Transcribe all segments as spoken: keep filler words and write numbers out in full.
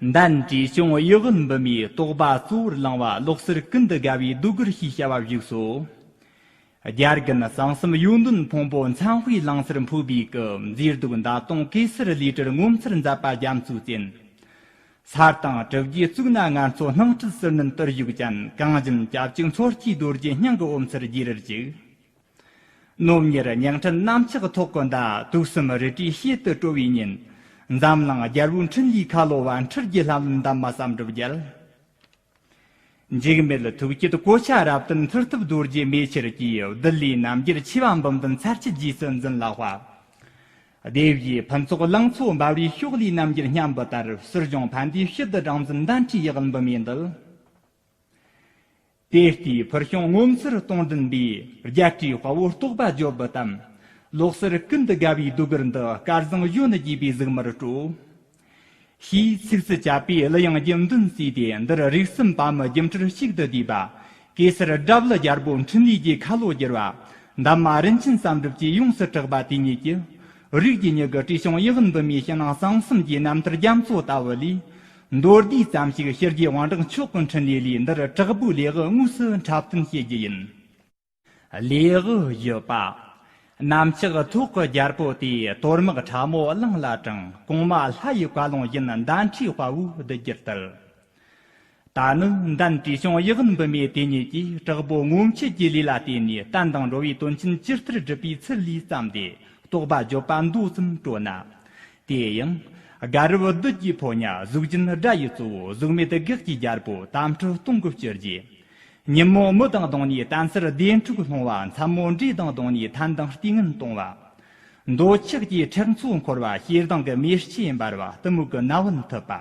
འདན་བྲིས་སྐྱོང་གཡུ་ཡོལ་འབུམ་མའི་རྟོགས་པ་གཙོ་བོར་བླངས་པ་ལོག་སྲོལ་ཀུན་ཏུ་དགའ་བའི་ཟློས་གར་ཞེས་བྱ་བ་བཞུགས་སོ། རྒྱལ་རྒན་གསང་གསུམ་ཡོན་ཏན་ཕུང་པོ་མཚན་དཔེའི་ལང་ཚར་འཕོས་པའི་སྐུ། མཛེས་སྡུག་མདའ་སྟོང་གེ་སར་ལུས་སྦྲེལ་ངོ་མཚར་མཛད་པ་རྒྱ་མཚོའི་རྩེན། ས་དང་གྲུབ་རྒྱུའི་གཙུག་ན་ངར་མཚོ་སྣང་སྤྲུལ་ཟུར་མནན་དུར་བཞུགས་ཅན། གངས་ཅན་སྐྱབས་གཅིག་མཚོ་སྐྱེས་རྡོ་རྗེ་སྙིང་གི་འོད་མཚར་རྒྱས་རར་བཅུག། ནོར་གཉེར་ཉང་ཕྲན་གནམ་ལྕགས་ཐོག་གི་མདའ། དུག་གསུམ་རལ་གྲིའི་གཤེད་དུ་དཀྲོལ་བའི་ཉིན། འཛམ་གླིང་རྒྱལ་པོའི་འཕྲིན་ལས་ཁ་ལོ་བ། འཁྲུལ་རྒྱུ་ལྷ་མོའི་འདབ་མ་བསམ་གྲུབ་རྒྱལ། འཇིགས་མེད་ཐུགས་བསྐྱེད་གོ་ཆ་རབ་བརྟན་མཐུ་སྟོབས་རྡོ་རྗེ་མེ་ཆར་གྱིས། བདུད་ལས་རྣམ་རྒྱལ་ཆེ་བ་འབུམ་བདུན་ཚར་གཅོད་རྗེས་སུ་འཛིན་ལ་དཔའ། སྡེ་བཞིའི་ཕུན་ཚོགས་ལང་ཚོ་འབར་བའི་ཕྱོགས་ལས་རྣམ་རྒྱལ་སྙན་པོ་ལྟར། ཟུར་སྦྱོང་ཕན་བདེའི་དཔྱིད་དུ་སྦྲང་རྩི་འདན་ཁྲིའི་གཡུ་ཡོལ་འབུམ་མའི་མདུན། དེ་ལྟའི་ཕུར་ཤིང་ངོ་མཚར་སྟོང་ལྡན་པའི། རྒྱལ་སྲས་དཔའ་བོ་རྟོགས་པ་བརྗོད་པའི་གཏམ། ལོག་སྲོལ་ཀུན་ཏུ་དགའ་བའི་ཟློས་གར་འདི། སྐལ་བཟང་གཞོན་ནུ་རྒྱས་པའི་གཟུགས་མར་སྤྲོ། ཞེས་ཚིགས་སུ་བཅད་པའི་གླུ་དབྱངས་རྒྱུན་འདོན་བསྲིས་ཏེ། འདིར་རིགས་གསུམ་པདྨོ་སྒྱུ་འཕྲུལ་གཅིག་ཏུ་བསྡུས་པ། གེ་སར་སྒྲ་བླི་རྒྱལ་པོ་འཕྲིན་ལས་ཀྱི་ཁ་ལོ་བསྒྱུར་བ། འདབ་མ་རིན་ཆེན་བསམ་གྲུབ་ཀྱིས་ཡོངས་སུ་གྲགས་པ་དེ་ཉིད་ཀྱིས། རིགས་ཀྱི་མྱུ་གུ་བྲིས་སྐྱོང་གཡུ་ཡོལ་འབུམ་མའི་ཕྱི་ནང་གསང་གསུམ་གྱི་རྣམ་ཐར་རྒྱ་མཚོ་ལྟ་བུ་ལས། མདོར་བསྡུས་ཙམ་ཞིག་ཕྱི་རྒྱལ་དབང་དྲག་མཆོག་གི་འཕྲིན་ལས་ལས། འདིར་དྲག་པོའི་ལེའུ་དངོས་སུ་འཁྲབ་སྟོན་བྱེད་རྒྱུ་ཡིན། ལེའུ་བཞི་པ། གནམ་ལྕགས་ཐོག་གི་རྒྱལ་པོ་དེས། དོར་དམག་ཁྲ་མོ་གླིང་ལ་དྲངས། གོང་མ་ལྷ་ཡི་བཀའ་ལུང་བཞིན། འདན་ཁྲིའི་དཔའ་བོའི་བདུད་རྒྱུད་དར། ད་ནི་འདན་བྲིས་སྐྱོང་གཡུ་ཡོལ་འབུམ་མའི་དེ་ཉིད་ཀྱིས། དྲག་པོ་ངོམ་ཆེད་ཀྱི་ལས་ལ་བརྟེན་ནས། བསྟན་དང་འགྲོ་བའི་དོན་ཆེན་ཇི་ལྟར་སྒྲུབ་པའི་ཚུལ་ལས་བརྩམས་ཏེ། རྟོགས་པ་བརྗོད་པ་མདོ་ཙམ་སྤྲོ་ན། དེ་ཡང་། དགའ་རབ་བདུད་ཀྱི་ཕོ་ཉ། གཟུགས་ཅན་དགྲ་ཡི་གཙོ་བོ། གཟུགས་མེད་སྒེག་གི་རྒྱལ་པོ། དམ་ཁྲི་སྟོང་གི་སྤྱི་རྗེ། ཉིན་མོ་མི་དང་བསྡོངས་ནས་བསྟན་སར་བདེ་འཁྲུག་སློང་བ། མཚན་མོ་འདྲེ་དང་བསྡོངས་ནས་ཐན་དང་རྟེན་ངན་གཏོང་བ། འདོད་ཆགས་ཀྱི་ཁྲག་མཚོ་འཁོར་བ། ཞེ་སྡང་གི་མེ་ལྕེ་འབར་བ། གཏི་མུག་གི་ན་བུན་འཐིབས་པ།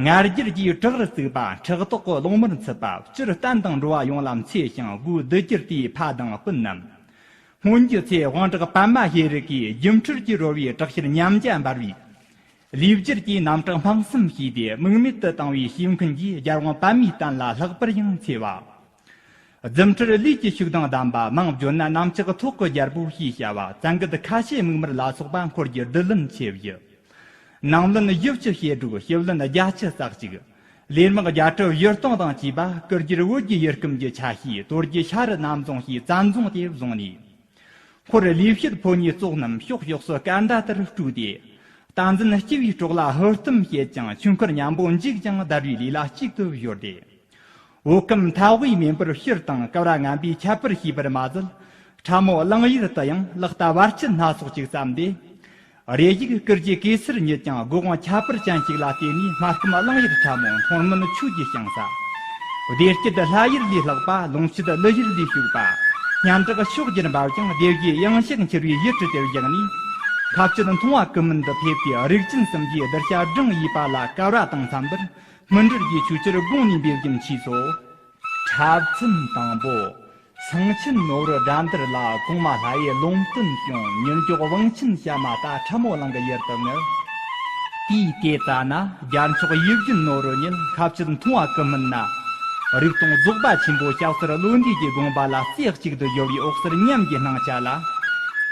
ང་རྒྱལ་གྱི་བྲག་རུ་བརྩིགས་པ། ཕྲག་དོག་གི་གློག་དམར་འཚུབས་པ། སྤྱིར་བསྟན་དང་འགྲོ་བ་ཡོངས་ལ་འཚེ་ཞིང་། སྒོས་བདུད་རྒྱུད་དེའི་ཕ་དང་སྤུན་རྣམས། སྔོན་གྱི་ཚེ་དབང་དྲག་པདྨ་ཤེས་རིག་གིས། སྒྱུ་འཕྲུལ་གྱི་རོལ་བའི་དྲག་ཤེད་ཉམས་རྒྱ་འབར་བའི། ལུས་སྦྱོར་གྱི་རྣམ་གྲངས་སྨྲ་བསམ་ཤེས་ཏེ། དམིགས་མེད་དུ་བཏང་བའི་ཤེས་མཁན་གྱིས། རྒྱལ་དབང་པདྨའི་བསྟན་ལ་ལྷག་པར་ཡང་འཚེ་བ། རྫུ་འཕྲུལ་ལས་ཀྱི་ཤུགས་དང་ལྡན་པ། མང་བརྗོད་ན་གནམ་ལྕགས་ཐོག་གི་རྒྱལ་པོ་ཞེས་བྱ་བ། བཙན་གྱི་ཁ་ཤས་མིག་དམར་ལ་སོགས་པ་འཁོར་གྱི་བདུད་བློན་ཆེ་བཞི། ནང་བློན་བཞི་བཅུ་ཞེ་དྲུག་ཞི་བློན་བརྒྱད་ཅུ་རྩ་གཅིག་ལས་དམག་བརྒྱ་ཁྲི་བཞི་སྟོང་དང་བཅས་པ། སྐུ་རྒྱུད་བོད་ཀྱི་ཡུལ་ཁམས་ཀྱི་ཆ་ཤས། དོལ་རྒྱལ་ཤ་རུ་གནམ་རྫོང་ཞེས་བཙན་རྫོང་དེ་བཟུང་ནས། འཁོར་ལས་བྱེད་ཕོ་ཉའི་ཚོགས་རྣམས་ཕྱོགས་ཕྱོགས་སུ་སྐད་མདའ་ལྟར་དཀྲུགས་ཏེ། བསྟན་འཛིན་སྐྱེ་བོའི་སྲོག་ལ་ཧུར་ཐུམ་བྱེད་ཅིང་། ཆོས་འཁོར་མཉམ་པོ་འཇིག་ཀྱང་བརྡལ་བའི་ལས་ལ་གཅིག་ཏུ་གཞོལ་ཏེ། འོད་ཁམས་མཐའ་དབུས་མེ་འབར་ཕྱིར་དང་། སྐ་བ་ངན་པའི་ཁྱད་པར་ཤེས་པར་མ་ཟད། ཁྲ་མོ་གླིང་ཡུལ་དུ་ཡང་ལག་རྟ་བར་ཆད་སྣ་ཚོགས་ཅིག་བརྩམས་ཏེ། རེ་ཞིག་སྐུ་རྗེས་གེ་སར་ཉིད་ཀྱང་སྒོ་དབང་ཁྱད་པར་ཅན་ཞིག་ལ་བརྟེན་ནས། སྨར་ཁམས་གླིང་ཡུལ་ཁྲ་མོ་མཐོང་སྨོན་ཆོས་ཀྱི་ཞིང་ས། བདེ་སྐྱིད་ལྷ་ཡུལ་ལས་ལྷག་པ། ལོངས་སྤྱོད་ཀླུ་ཡུལ་ལས་ཕྱུག་པ། སྙན་གྲགས་ཕྱོགས་བརྒྱར་འབར་ཞིང་། སྡེ་བཞིའི་གཡང་ཤག་འཁྱིལ་བའི་ཡུལ་གྲུ་དེར་བཞག་ནས། ཁ་བཅད་མཐོང་བ་ཀུན་སྨོན་དུ་ཕེབས་ཏེ། རིགས་ཅན་གསུམ་གྱི་གདུལ་བྱ་བགྲང་ཡས་པ་ལ་སྐ་བ་དང་འཚམ་པར་སྨིན་གྲོལ་གྱི་ཆོས་ཕྱིར་དགོངས་ནས་འབད་བརྒྱུད་མཆིས་སོ། འཁྲབ་ཚན་དང་པོ། སེང་ཆེན་ནོར་བུ་དགྲ་འདུལ་ལ། གོང་མ་ལྷ་ཡི་ལུང་བསྟན་བྱུང་། མྱུར་མགྱོགས་དབང་ཆེན་བྱ་མ་ལྟ། ཁྲ་མོ་གླིང་གི་ཡུལ་དུ་ངུ། དུས་དེ་ཙ་ན་རྒྱལ་མཆོག་ཡིད་བཞིན་ནོར་བུ་ཉིད། ཁ་བཅད་མཐོང་བ་ཀུན་སྨོན་ན། རིག་སྟོང་རྫོགས་པ་ཆེན་པོ་སྐྱབས་གསུམ་བློ་འདས་ཀྱི་དགོངས་པ་ལ་རྩེ་གཅིག་ཏུ་གཞོལ་བའི་འོད་ཟེར་ཉམས་ཀྱི་སྣང་ཆ་ལ།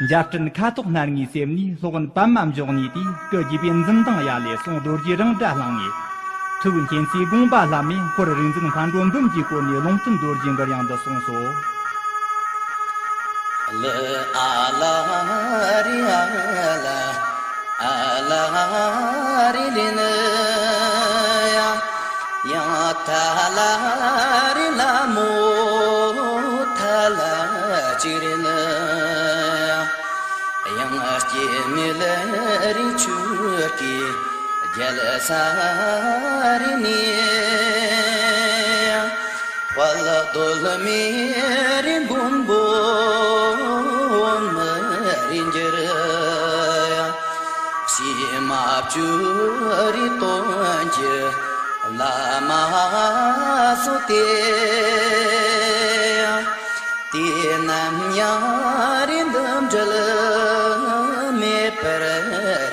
འཇའ་སྤྲིན་ཁ་དོག་སྣར་ངའི་སེམས་ནས། སློབ་དཔོན་པདྨ་འབྱུང་གནས་དེས། སྐུ་དགྱེས་པའི་འཛུམ་མདངས་ཡར་ལས་སོང་། རྡོ་རྗེ་རང་སྒྲ་ལྷང་ངེ། ཐུགས་མཁྱེན་བརྩེའི་དགོངས་པ་ལྷམ་མེ། འཁོར་རིག་འཛིན་མཁའ་འགྲོ་འབུམ་གྱིས་བསྐོར་ནས། ལུང་བསྟན་རྡོ་རྗེ་མགུར་དབྱངས་འདི་གསུངས་སོ། ལ་ཨ་ལ་རི་ཨ་ལ་ཨ་ལ་རི་ལི་ནི་ཡ། ཡང་ཐ་ལ་རི་ལ་མོ་ཐ་ལ་ཅི་རི་ནི་ཡང་སྐྱེ་མེད་རི་ཆུ་སྐྱེ་རྒྱལ་ས་རི་ནི། དཔལ་གདོད་མའི་རི་མགོན་པོ་མི་རིགས་འགྱུར། ཕྱི་མ་བཅུ་རི་སྟོན་གྱི་བླ་མ་སོགས་ཏེ། དེ་རྣམས་ཡང་རི་འདི་འབྲལ་མེད་པར་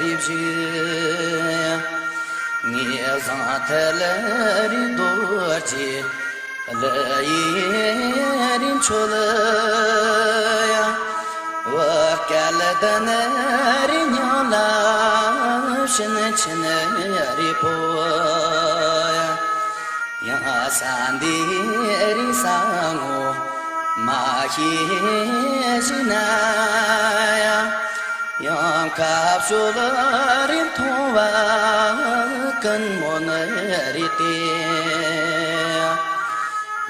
རིགས་བཞི། ངེས་བཟང་ཐལ་རི་རྡོ་རྗེ་ཀླུ་ཡི་རི་མཆོག་ལ་ཡང་། བོད་སྐལ་ལྡན་རི་མྱང་ལ་ཕྱིན་ཆེན་རི་ཕོ། ཡང་ས་འདི་རིང་ས་ངོ་མ་ཤེས་ཤེས་ན་ཡང་། ཡང་ཁ་ཕྱོགས་རིང་མཐོང་བ་ཀུན་སྨོན་རེད་དེ།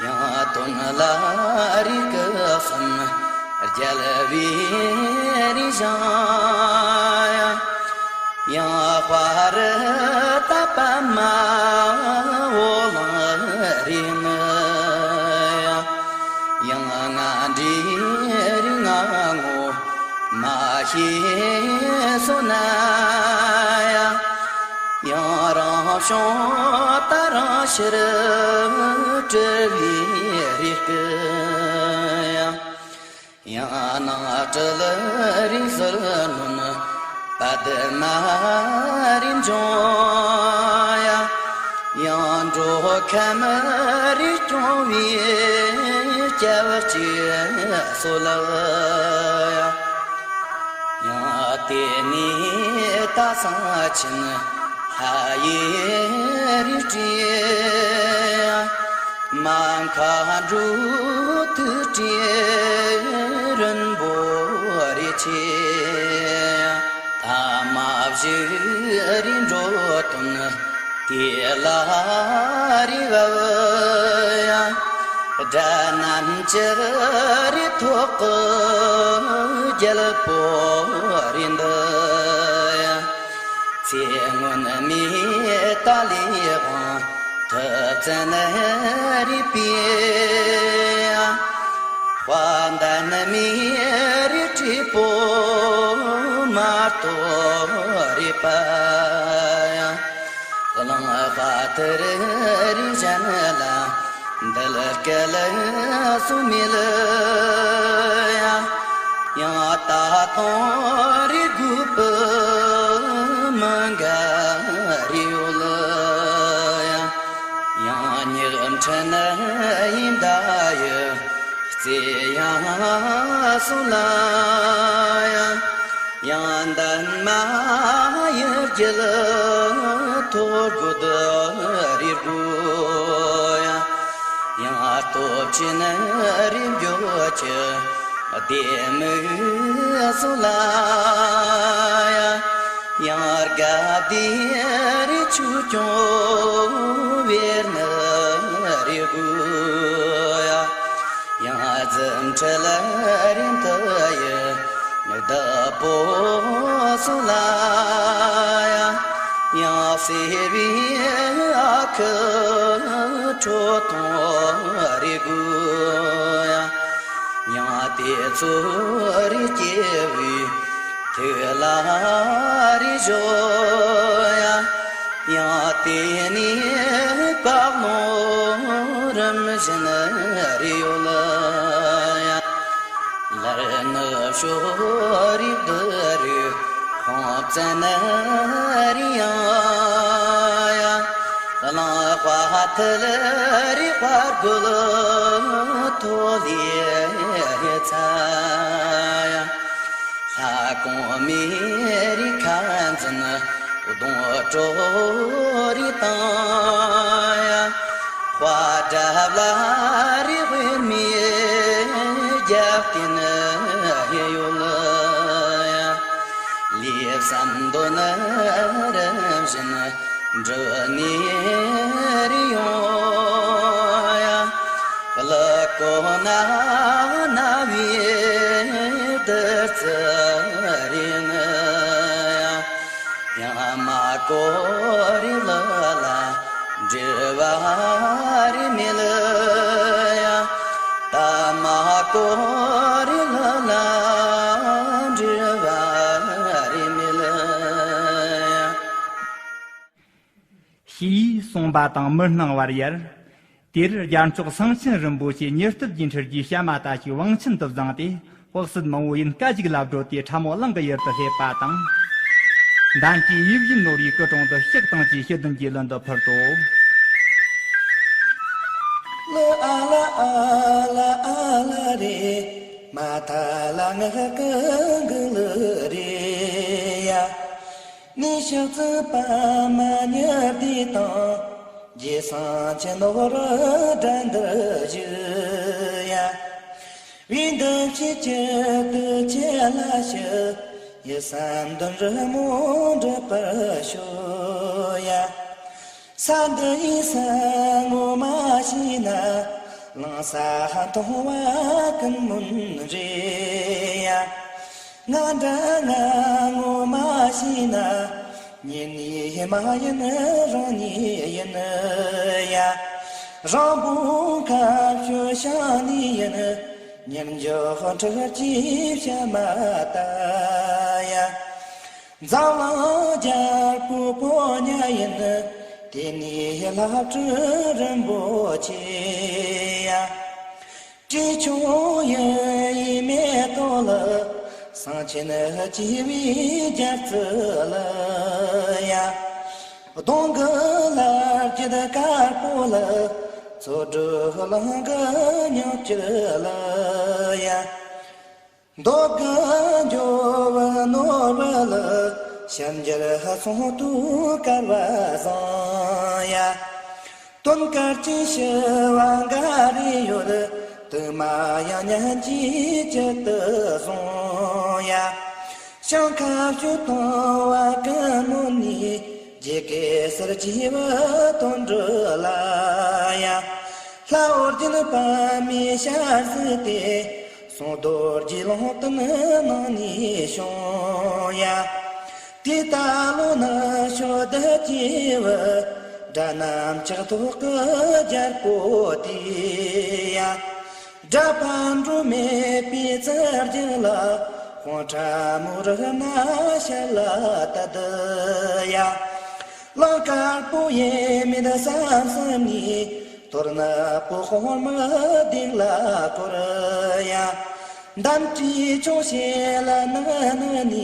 ཡང་དོན་ལ་རིག་གི་སེམས་རྒྱལ་བའི་རིག་བྱང་ཡང་། ཡང་དཔའ་རི་ད་པད་མ་འོ་ལང་རིག་ནི། ཡང་ང་འདྲའི་རིག་ང་ངོ་མ་ཤེས་སོང་ན་ཡང་། ཡང་རང་བྱུང་ད་རང་ཕྱིར་སྤྲུལ་བའི་རིགས་ཀྱི་ཡང་། ཡང་ནང་སྤྲུལ་རིགས་ཟིལ་གནོན་པད་མ་རིགས་འབྱུང་ཡང་། ཡང་འགྲོ་ཁམས་རིགས་སྐྱོང་བའི་སྐྱབས་གཅིག་སོགས་ལ་ཡང་། ཡང་དེ་ནས་ད་སང་ཕྱིན་ལྷ་ཡི་རིགས་བྲིས། མ་མཁའ་འགྲོ་དུར་ཁྲོད་རིན་པོ་རི་ཆེ། ཐ་མ་བཞི་རིགས་འགྲོ་དོན་དེ་ལ་རེ་བ་ཡང་། དགྲ་རྣམས་ཅི་རིགས་ཐོག་གི་རྒྱལ་པོ་རེད་འདི་ཡང་། ཚེ་སྔོན་མའི་ཏཱ་ལའི་དབང་ཐུབ་བཙན་རིག་པའི་ཡང་། དཔལ་ལྡན་མའི་རིགས་བྲིས་པོ་མ་གཏོགས་རིག་པ་ཡང་། གླང་དཔའ་ཐུལ་རིགས་གཞན་ལ་འདི་ལ་སྐད་ལ་སུ་མེད་ལ་ཡང་། ཡང་ད་དུང་རིགས་དགོས་པའི་མི་འགའ་རེ་ཡོད་ལ་ཡང་། ཡང་ཉག་ཕྲན་ཡིན་ད་ཡི། རྩེ་ཡང་སུ་ལ་ཡང་། ཡང་འདན་མ་ཡི་རྒྱལ་ཐོ་གུ་དུ་རིར་གུ་ཡང་། ཡང་སྟོབས་ཆེན་རིམ་འགྱུར་གྱི་སྡེ་མི་སུ་ལ་ཡང་། ཡང་དགའ་བདེ་རི་ཆུ་སྐྱོང་བེར་ནི་རི་གུ་ཡ། ཡང་རྫུ་འཕྲུལ་རིམ་དུ་ཡི་བདག་པོ་སུ་ལ་ཡང་། ཡང་སེ་བའི་ཨ་ཁུ་ཁྲོ་ཐུང་རི་གུ་ཡ། ཡང་དེ་ཚོ་རི་སྐྱེ་བའི་ཐོད་ལ་རི་བཞོ་ཡ། ཡང་དེ་ནས་བཀའ་བློན་རིམ་བཞིན་རི་ཡོལ་ཡ། ལར་ནུབ་ཕྱོགས་རི་བདུད་རི་ཁོང་བཙན་རི་ཡང་ཡ། གླང་དཔའ་ཐུལ་རི་དཔའ་རྒོད་ཐོ་ལི་ཚ་ཡ། ལྷ་གོང་མའི་རིགས་ཁ་འཛིན་གདོང་གྲོགས་རིགས་དང་ཡ། དཔའ་དྲག་ལ་རིགས་དབུས་མའི་རྒྱབ་རྟེན་ཡོལ་ཡ། ལས་བསམ་དོན་རིམ་བཞིན་འགྲུབ་ནས་རི་ཡོང་ཡ། ཀླུ་ཀོ་ན་ན་བའི་བདུད་རྩི་རིགས་ནི་ཡ། ཡང་མ་གོ་རི་ལ་ལ་འབྲེལ་བ་རི་མེད་ལ་ཡ། ད་མ་གོ་རི་ལ་ལ་འབྲེལ་བ་རི་མེད་ལ་ཡ། ཞེས་གསུངས་པ་དང་མི་སྣང་བར་ཡལ། དེར་རྒྱལ་མཆོག་གསང་ཆེན་རིན་པོ་ཆེ་ཉི་སྟོད་ཀྱི་འཕྲུལ་གྱི་ཞྭ་མ་ལྟ་ཞིག་བང་ཆེན་དུ་བརྫངས་ཏེ། དཔག་བསད་མང་བོ་ཡིན་སྐད་ཅིག་ལ་བགྲོད་དེ་ཁྲ་མོ་གླིང་གི་ཡུལ་དུ་སླེབས་པ་དང་། འདན་གྱི་ཡིད་བཞིན་ནོར་བུའི་སྐུ་གྲོང་དུ་ཕྱག་དང་བཅས་ཤེས་ལྡན་གྱི་ལྷུན་དུ་ཕུལ་ཏོ། ལ་ཨ་ལ་ཨ་ལ་ཨ་ལ་རེ། མ་ཐ་ལ་ང་ཀ་གི་ལ་རེ་ཡ། ནི་ཤག་ཙི་པ་མ་ཉ་དི་དང་། རྗེ་སངས་ཆེན་ནོར་བུ་དགྲ་འདུལ་བཞུགས་ཡ། བའི་འདུལ་བྱེད་ཀྱི་དུས་ཆེན་ལ་ཞུ། ཡི་སམ་དོན་རི་མོ་འགྲུབ་པར་ཤོག་ཡ། ས་འདི་ཡི་ས་ངོ་མ་ཤེས་ན། གླིང་ས་མཐོང་བ་ཀུན་སྨོན་རེད་ཡ། ང་འདྲ་ང་ངོ་མ་ཤེས་ན། ཉིད་ནས་མ་ཡིན་རང་ཉིད་ཡིན་ཡ། རང་བོ་ཁ་ཤོ་ཤང་ནས་ཡིན། ཉིན་འཇོག་འཕྲུལ་གྱིས་བཤད་མ་ལྟ་ཡ། འཛམ་གླིང་རྒྱལ་པོའི་ཕོ་ཉ་ཡིན། དེ་ནས་ལྷ་ཁྲི་རིན་པོ་ཆེ་ཡ། བྲེ་ཆུང་ཡི་ཡི་མེ་ཏོག་ལ། གསང་ཆེན་སྐྱེས་བུའི་རྒྱལ་རྩེ་ལ་ཡ། གདོང་གི་ལ་རྒྱུད་དཀར་པོ་ལ། ཚོ་སྒྲུབ་གླིང་གི་ཉག་གཅིག་ལ་ཡ། མདོ་གི་འཇོ་བོ་ནོར་བུ་ལ། ཞབས་འགྱུར་གསུང་དུ་དཀར་བ་བཟང་ཡ། དོན་དཀར་ཅན་ཞི་བ་འགའ་རེ་ཡོད། དུ་མ་ཡང་ཉན་གྱིས་ཇི་ལྟར་བཟུང་ཡ། ཞིང་ཁ་བཅུ་དང་བ་ཀུན་སྨོན་ནས། རྗེ་གེ་སར་རྒྱལ་བའི་དོན་སྒྲུབ་ལ་ཡ། ལྷ་ཨོ་རྒྱན་པདྨས་ཞལ་གཟིགས་ཏེ། གསུང་རྡོ་རྗེ་ལུང་བསྟན་གནང་ནས་བྱུང་ཡ། དེ་ལྟ་ལོ་ན་ཕྱོགས་འདི་སྐྱེས་བུ། དགྲ་རྣམས་ཕྱག་ཐོག་གི་རྒྱལ་པོ་དེ་ཡ། དགྲ་ཕན་འགྲོ་མེད་པའི་ཚུལ་གྱིས་ལ། དཔུང་ཁྲ་མོ་རུ་ན་ཞལ་ལ་བཏབ་ཡ། གླིང་དཀར་པོ་ཡེ་མེད་བསམ་བསམ་ནས། གཏོར་ནག་པོ་དཔུང་མ་སྡིག་ལ་བསྐོར་ཡ། འདམ་སྤྲེའུ་ཆུང་ཞིག་ལ་ནི་ནི་ནས།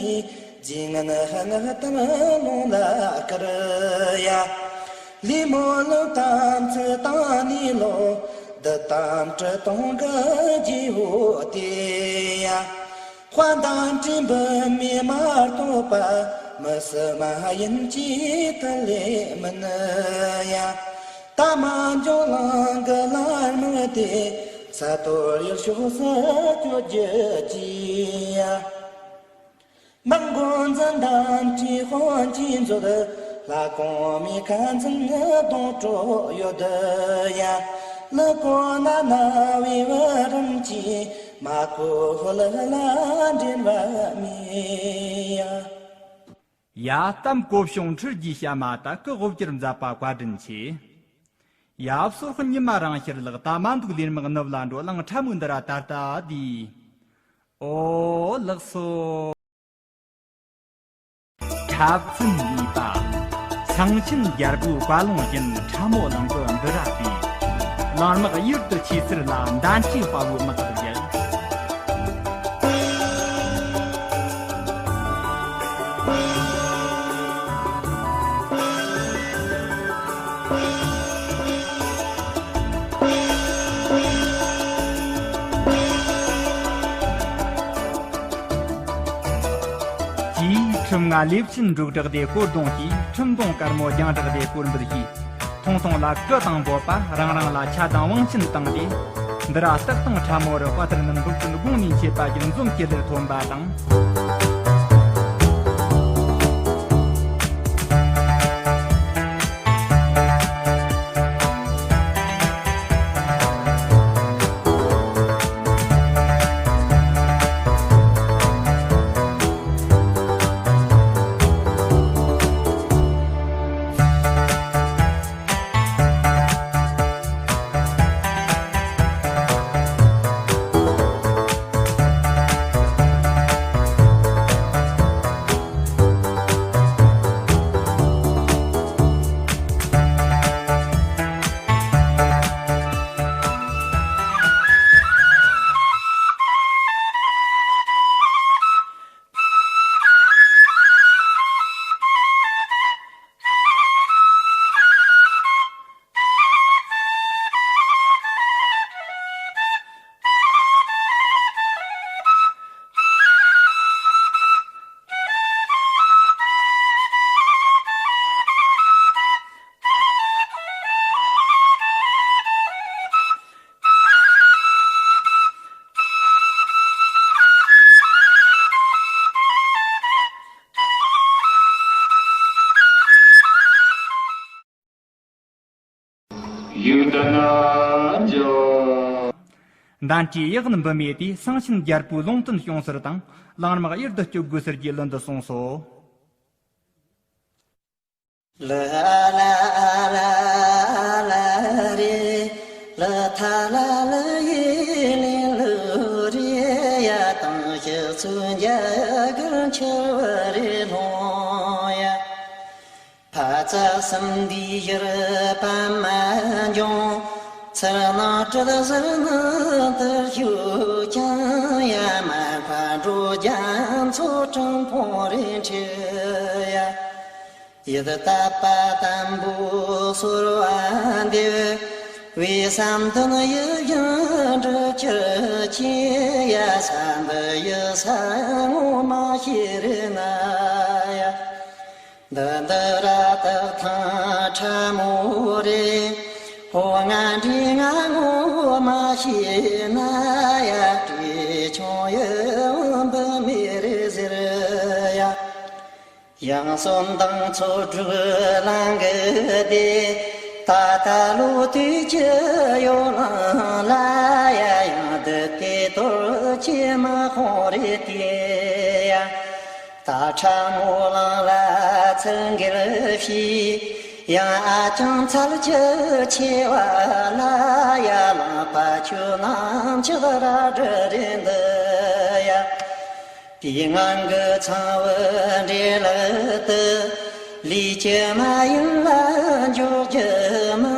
རྗེས་ངན་སྔགས་གཏམ་ལུང་ལ་བསྐུར་ཡ། ལུས་མོ་ལུས་དམ་ཚིག་བཏང་ནས་ལོ། བདུད་དམ་དྲི་བཏང་གི་རྗེ་བོ་དེ་ཡ། དཔལ་ལྡན་དྲིན་འབུམ་མི་མ་གཏོགས་པ། མི་སྲིད་མ་ཡིན་གྱི་ཐུགས་ལས་མིན་ཡ། ད་མ་འཇོག་གླིང་གི་ལྷ་མོ་དེ། ས་རྡོ་ཡུལ་ཕྱོགས་སུ་བསྐྱོད་རྒྱུ་གྱིས་ཡ། མི་མགོ་འཛིན་དམ་ཁྲིད་དཔུང་གིས་མཛོད། ལྷ་གོང་མའི་ཁ་འཛིན་གདོང་གྲོགས་ཡོད་ཡ། ལུ་གོ་ན་ན་བའི་བུ་རམ་གྱིས། མ་གོ་ལུ་ལ་འདྲེན་པ་མེད་ཡ། ཡ། གཏམ་གོ་བྱུང་འཕྲུལ་གྱིས་བཤད་མ་ལྟ། སྐུ་དབུ་བསྐྱུར་མཛད་པ་བཀའ་དྲིན་ཆེ། ཡབ་སོར་ཉི་མ་རང་ཤར་ལགས། ད་མ་འདུག་ལེན་མག་ནུབ་ལ་འགྲོ། གླིང་ཁྲ་མོ་འདི་ར་ད་ལྟ་དེ། ཨོ་ལགས་སོ། འཁྲབ་ཚན་གཉིས་པ། གསང་ཆེན་རྒྱལ་པོའི་བཀའ་ལུང་བཞིན་ཁྲ་མོ་གླིང་གི་འདི་ར་དེ། གླིང་དམག་ཡུལ་དུ་ཆས་ཚུལ་ལ་མདའ་མཆིང་དཔའ་བོའི་དམག་གི་རྒྱལ། ཅེས་ཁྲིམས་ལྔ་ལེབ་ཆེན་འབྲུག་གྲགས་ཏེ་སྐོར་གདོང་གིས། ཁྲིམས་གདོང་དཀར་མོ་རྒྱང་གྲགས་ཏེ་སྐོར་འབུར་གྱིས། ཐུང་ཐུང་ལ་སྐུ་དང་འབོད་པ། རང་རང་ལ་ཆ་དང་དབང་ཆེན་བཏང་སྟེ། འདི་ར་སྟག་དང་ཁྲ་མོ་རུ་དཔའ་དར་ནི་འབུར་ཀུན་དགུང་ནས་མཆེད་པ་བརྒྱད་འཛོམས་ཀྱི་ལེར་ཐོན་པ་དང་། ཡུལ་དུ་ན་འཇོག། འདན་གྱི་ཡག་ནི་འབུ་མེད་དེ་སང་ཆེན་རྒྱལ་པོའི་ལུང་བསྟན་བྱུང་ཟེར་དང་། གླང་དམག་གཡུལ་དུ་སྐྱོབ་དགོས་ཟེར་གྱི་ལུང་དུ་སོང་སོ། ལ་ལ་ལ་ལ་རེ། ལ་ཐ་ལ་ལ་ཡེ་ལེ་ལུ་རེ་ཡ། དང་ཞི་ཚུ་འཇའ་གར་འཆར་བ་རེ་ལྷུང་ཡ། ཕ་ཚ་སམ་འདི་ཡར་པ་མ་འབྱུང་། ཚར་ནང་བྲལ་ཟུར་ནང་དུ་ཞུགས་ཀྱང་ཡ། མ་མཁའ་འགྲོ་རྒྱ་མཚོ་དྲང་འཕོང་རེ་འཁྲིད་ཡ། ཡིད་དད་པ་དམ་པོ་གསོལ་བ་འདེབས། བའི་བསམ་དོན་ཡིད་བཞིན་འགྲུབ་གྱུར་ཅིག་ཡ། ས་འདི་ཡི་ས་ངོ་མ་ཤེས་རེ་ན་ཡ། འདི་འདི་ར་དག་ཐང་ཁྲ་མོ་རེ། ཧོ་ང་འདྲི་ང་ངོ་མ་ཤེས་ན་ཡ། བྲེ་ཆུང་ཡི་འབུ་མེ་རེ་ཟེར་ཡ། ཡང་གསོན་དང་ཚོ་དྲུག་ལང་གི་སྟེ། ད་ལྟ་ལོ་དུས་ཀྱི་ཡོ་ལང་ལ་ཡ། ཡང་འདི་ལྟའི་དོར་གྱི་མ་ཁོང་རེ་སྟེ་ཡ། ད་ཁྲ་མོ་ལང་ལ་ཚང་གིར་ཕྱི། ཡང་ཨ་ཅང་ཚལ་གྱི་ཆེ་བ་ལ་ཡ། ལང་པ་ཆུ་ནང་ཆུ་ར་འདྲ་རེ་འདི་ཡ། དེའི་ངང་གི་ཚང་བུ་འདྲེ་ལག་ཏུ། ལུས་ཀྱི་མ་ཡིན་ལ་འཇོག་རྒྱུ་མི་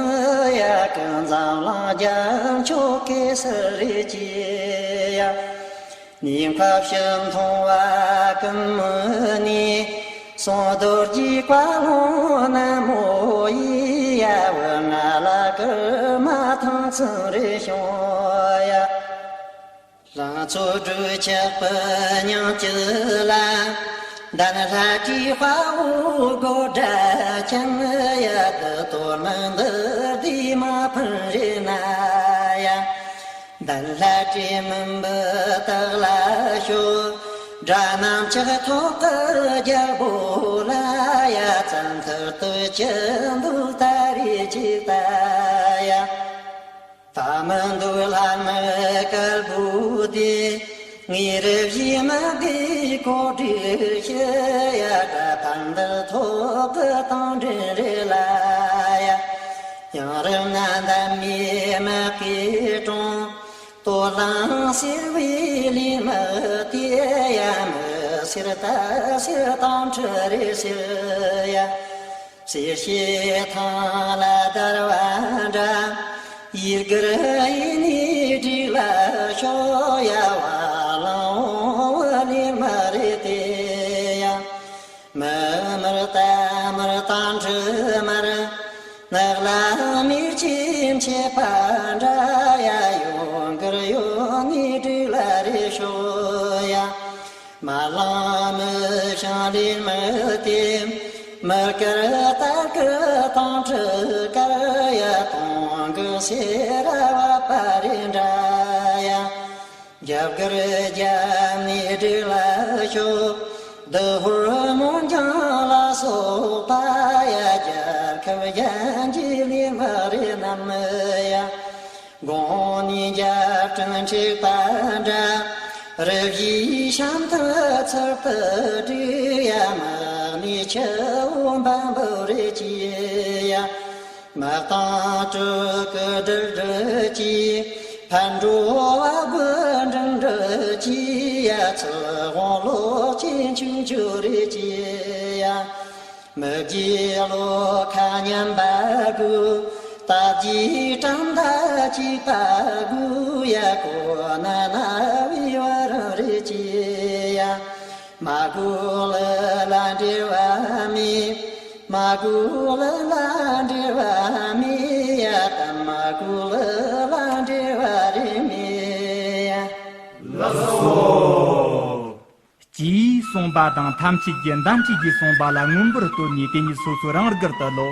ཡ། ཀུན་བཟང་ལང་རྒྱ་མཆོག་གེ་སར་རེ་ཅི་ཡ། ཉིན་ཁ་ཕྱི་མཐོང་བ་ཀུན་མི་ནི། སོང་རྡོ་རྗེ་བཀའ་ལུང་ན་མོ་ཡི་ཡ། བུ་ང་ལ་ཀརྨ་ཐང་ཚང་རེ་བྱུང་ཡ། རང་ཚོ་སྒྲུབ་ཆགས་པའི་ཉིན་གཅིག་ལ། འདན་ལྷ་བྲིས་དཔའ་བོ་གོ་སྒྲ་ཅན་ཡ། འདི་གཏོར་མ་འདི་འདི་མ་ཕུན་རེ་ན་ཡ། འདན་ལྷ་བྲིས་མིན་པའི་རྟགས་ལ་ཤོག། དགྲ་རྣམས་ཕྱག་ཐོག་གི་རྒྱལ་པོ་ལ་ཡ། བཙན་ཐུར་དུ་ཅི་འདུག་ད་རེ་ཅིག་ལྟ་ཡ། ད་མི་འདུག་ལྷ་མི་སྐལ་བུ་དེ། ངའི་རུ་བཞི་མ་བདེ་གོ་སྒྲིག་ཞུ་ཡ། དགྲ་ཕན་འདི་ཐོག་གི་དང་འདྲེན་རེ་ལ་ཡ། ཡང་རུ་ང་འདམ་མི་མ་སྐྱེས་གྲོང་། ལྟོ་ལང་ཟེར་བའི་ལས་མི་དེ་ཡ། མི་ཟེར་ད་ཟེར་དང་ཁྲི་རེ་ཟེར་ཡ། གསེར་ཞེ་ཐང་ལ་བརྡར་བ་འདྲ། ཡིད་གར་ཡིད་ནི་སྒྲིག་ལ་ཤོག་ཡ། བ་ལང་འོང་བ་ལི་མ་རེད་དེ་ཡ། མི་མར་ད་མར་དང་དྲི་མར། ནག་ལ་མིག་ཅིམ་ཆེ་པ་འདྲ་ཡ། ཡོང་གར་ཡོང་ནི་སྒྲིག་ལ་རེ་ཤོག་ཡ། མ་ལང་མི་ཤང་ལིན་མི་ཏེ། མི་ཀར་ཏར་ཀར་དང་ཁྲི་ཀར་ཡ། དོང་གི་སེ་ར་བ་པ་རི་འདྲ་ཡ། རྒྱབ་ཀར་རྒྱབ་ནི་སྒྲིག་ལ་ཤོག། དུ་ཧུར་མོན་ལྗང་ལ་སོགས་པ་ཡ། རྒྱལ་ཁབ་ཡན་གྱི་ལི་མ་རི་རྣམས་ཡ། དགོང་ནི་རྒྱབ་སྤྲིན་འཁྲིགས་པ་འདྲ། རི་བཞིའི་ཤམ་ཐབས་ཚུལ་དུ་བསྒྲིགས་ཡ། མ་ནི་ཆུ་བོ་འབབ་འབབ་རེ་གྱིས་ཡ། མ་དང་དྲུག་གི་སྒྲིལ་སྒྲིལ་གྱིས། ཕར་འགྲོ་བ་དགུ་འགྲིམ་འགྲིམ་གྱིས་ཡ། ཚུར་འོང་ལོག་གྱིས་ཆུང་ཆུང་རེ་གྱིས་ཡ། མི་རྒྱུད་བློ་ཁ་མཉམ་པ་དགོས། རྟ་རྒྱུག་བཀྲམ་མདའ་གཅིག་པ་དགོས་ཡ། གོ་ན་ན་བའི་བ་རང་རེ་གྱིས་ཡ། མ་དགོས་ལ་ལ་འབྲེལ་བ་མེད། མ་དགོས་ལ་ལ་འབྲེལ་བ་མེད་ཡ། ད་མ་དགོས་ལ་ལ་འབྲེལ་བ་རེ་མེད་ཡ། ལགས་སོ། ཅེས་གསུངས་པ་དང་ཐམས་ཅད་ཀྱིས་འདན་ཁྲི་ཡིས་གསུངས་པ་ལ་མངོན་པར་བསྟོད་ནས་དེ་ཉིད་སོ་སོ་རང་དགར་དུ་ལོ།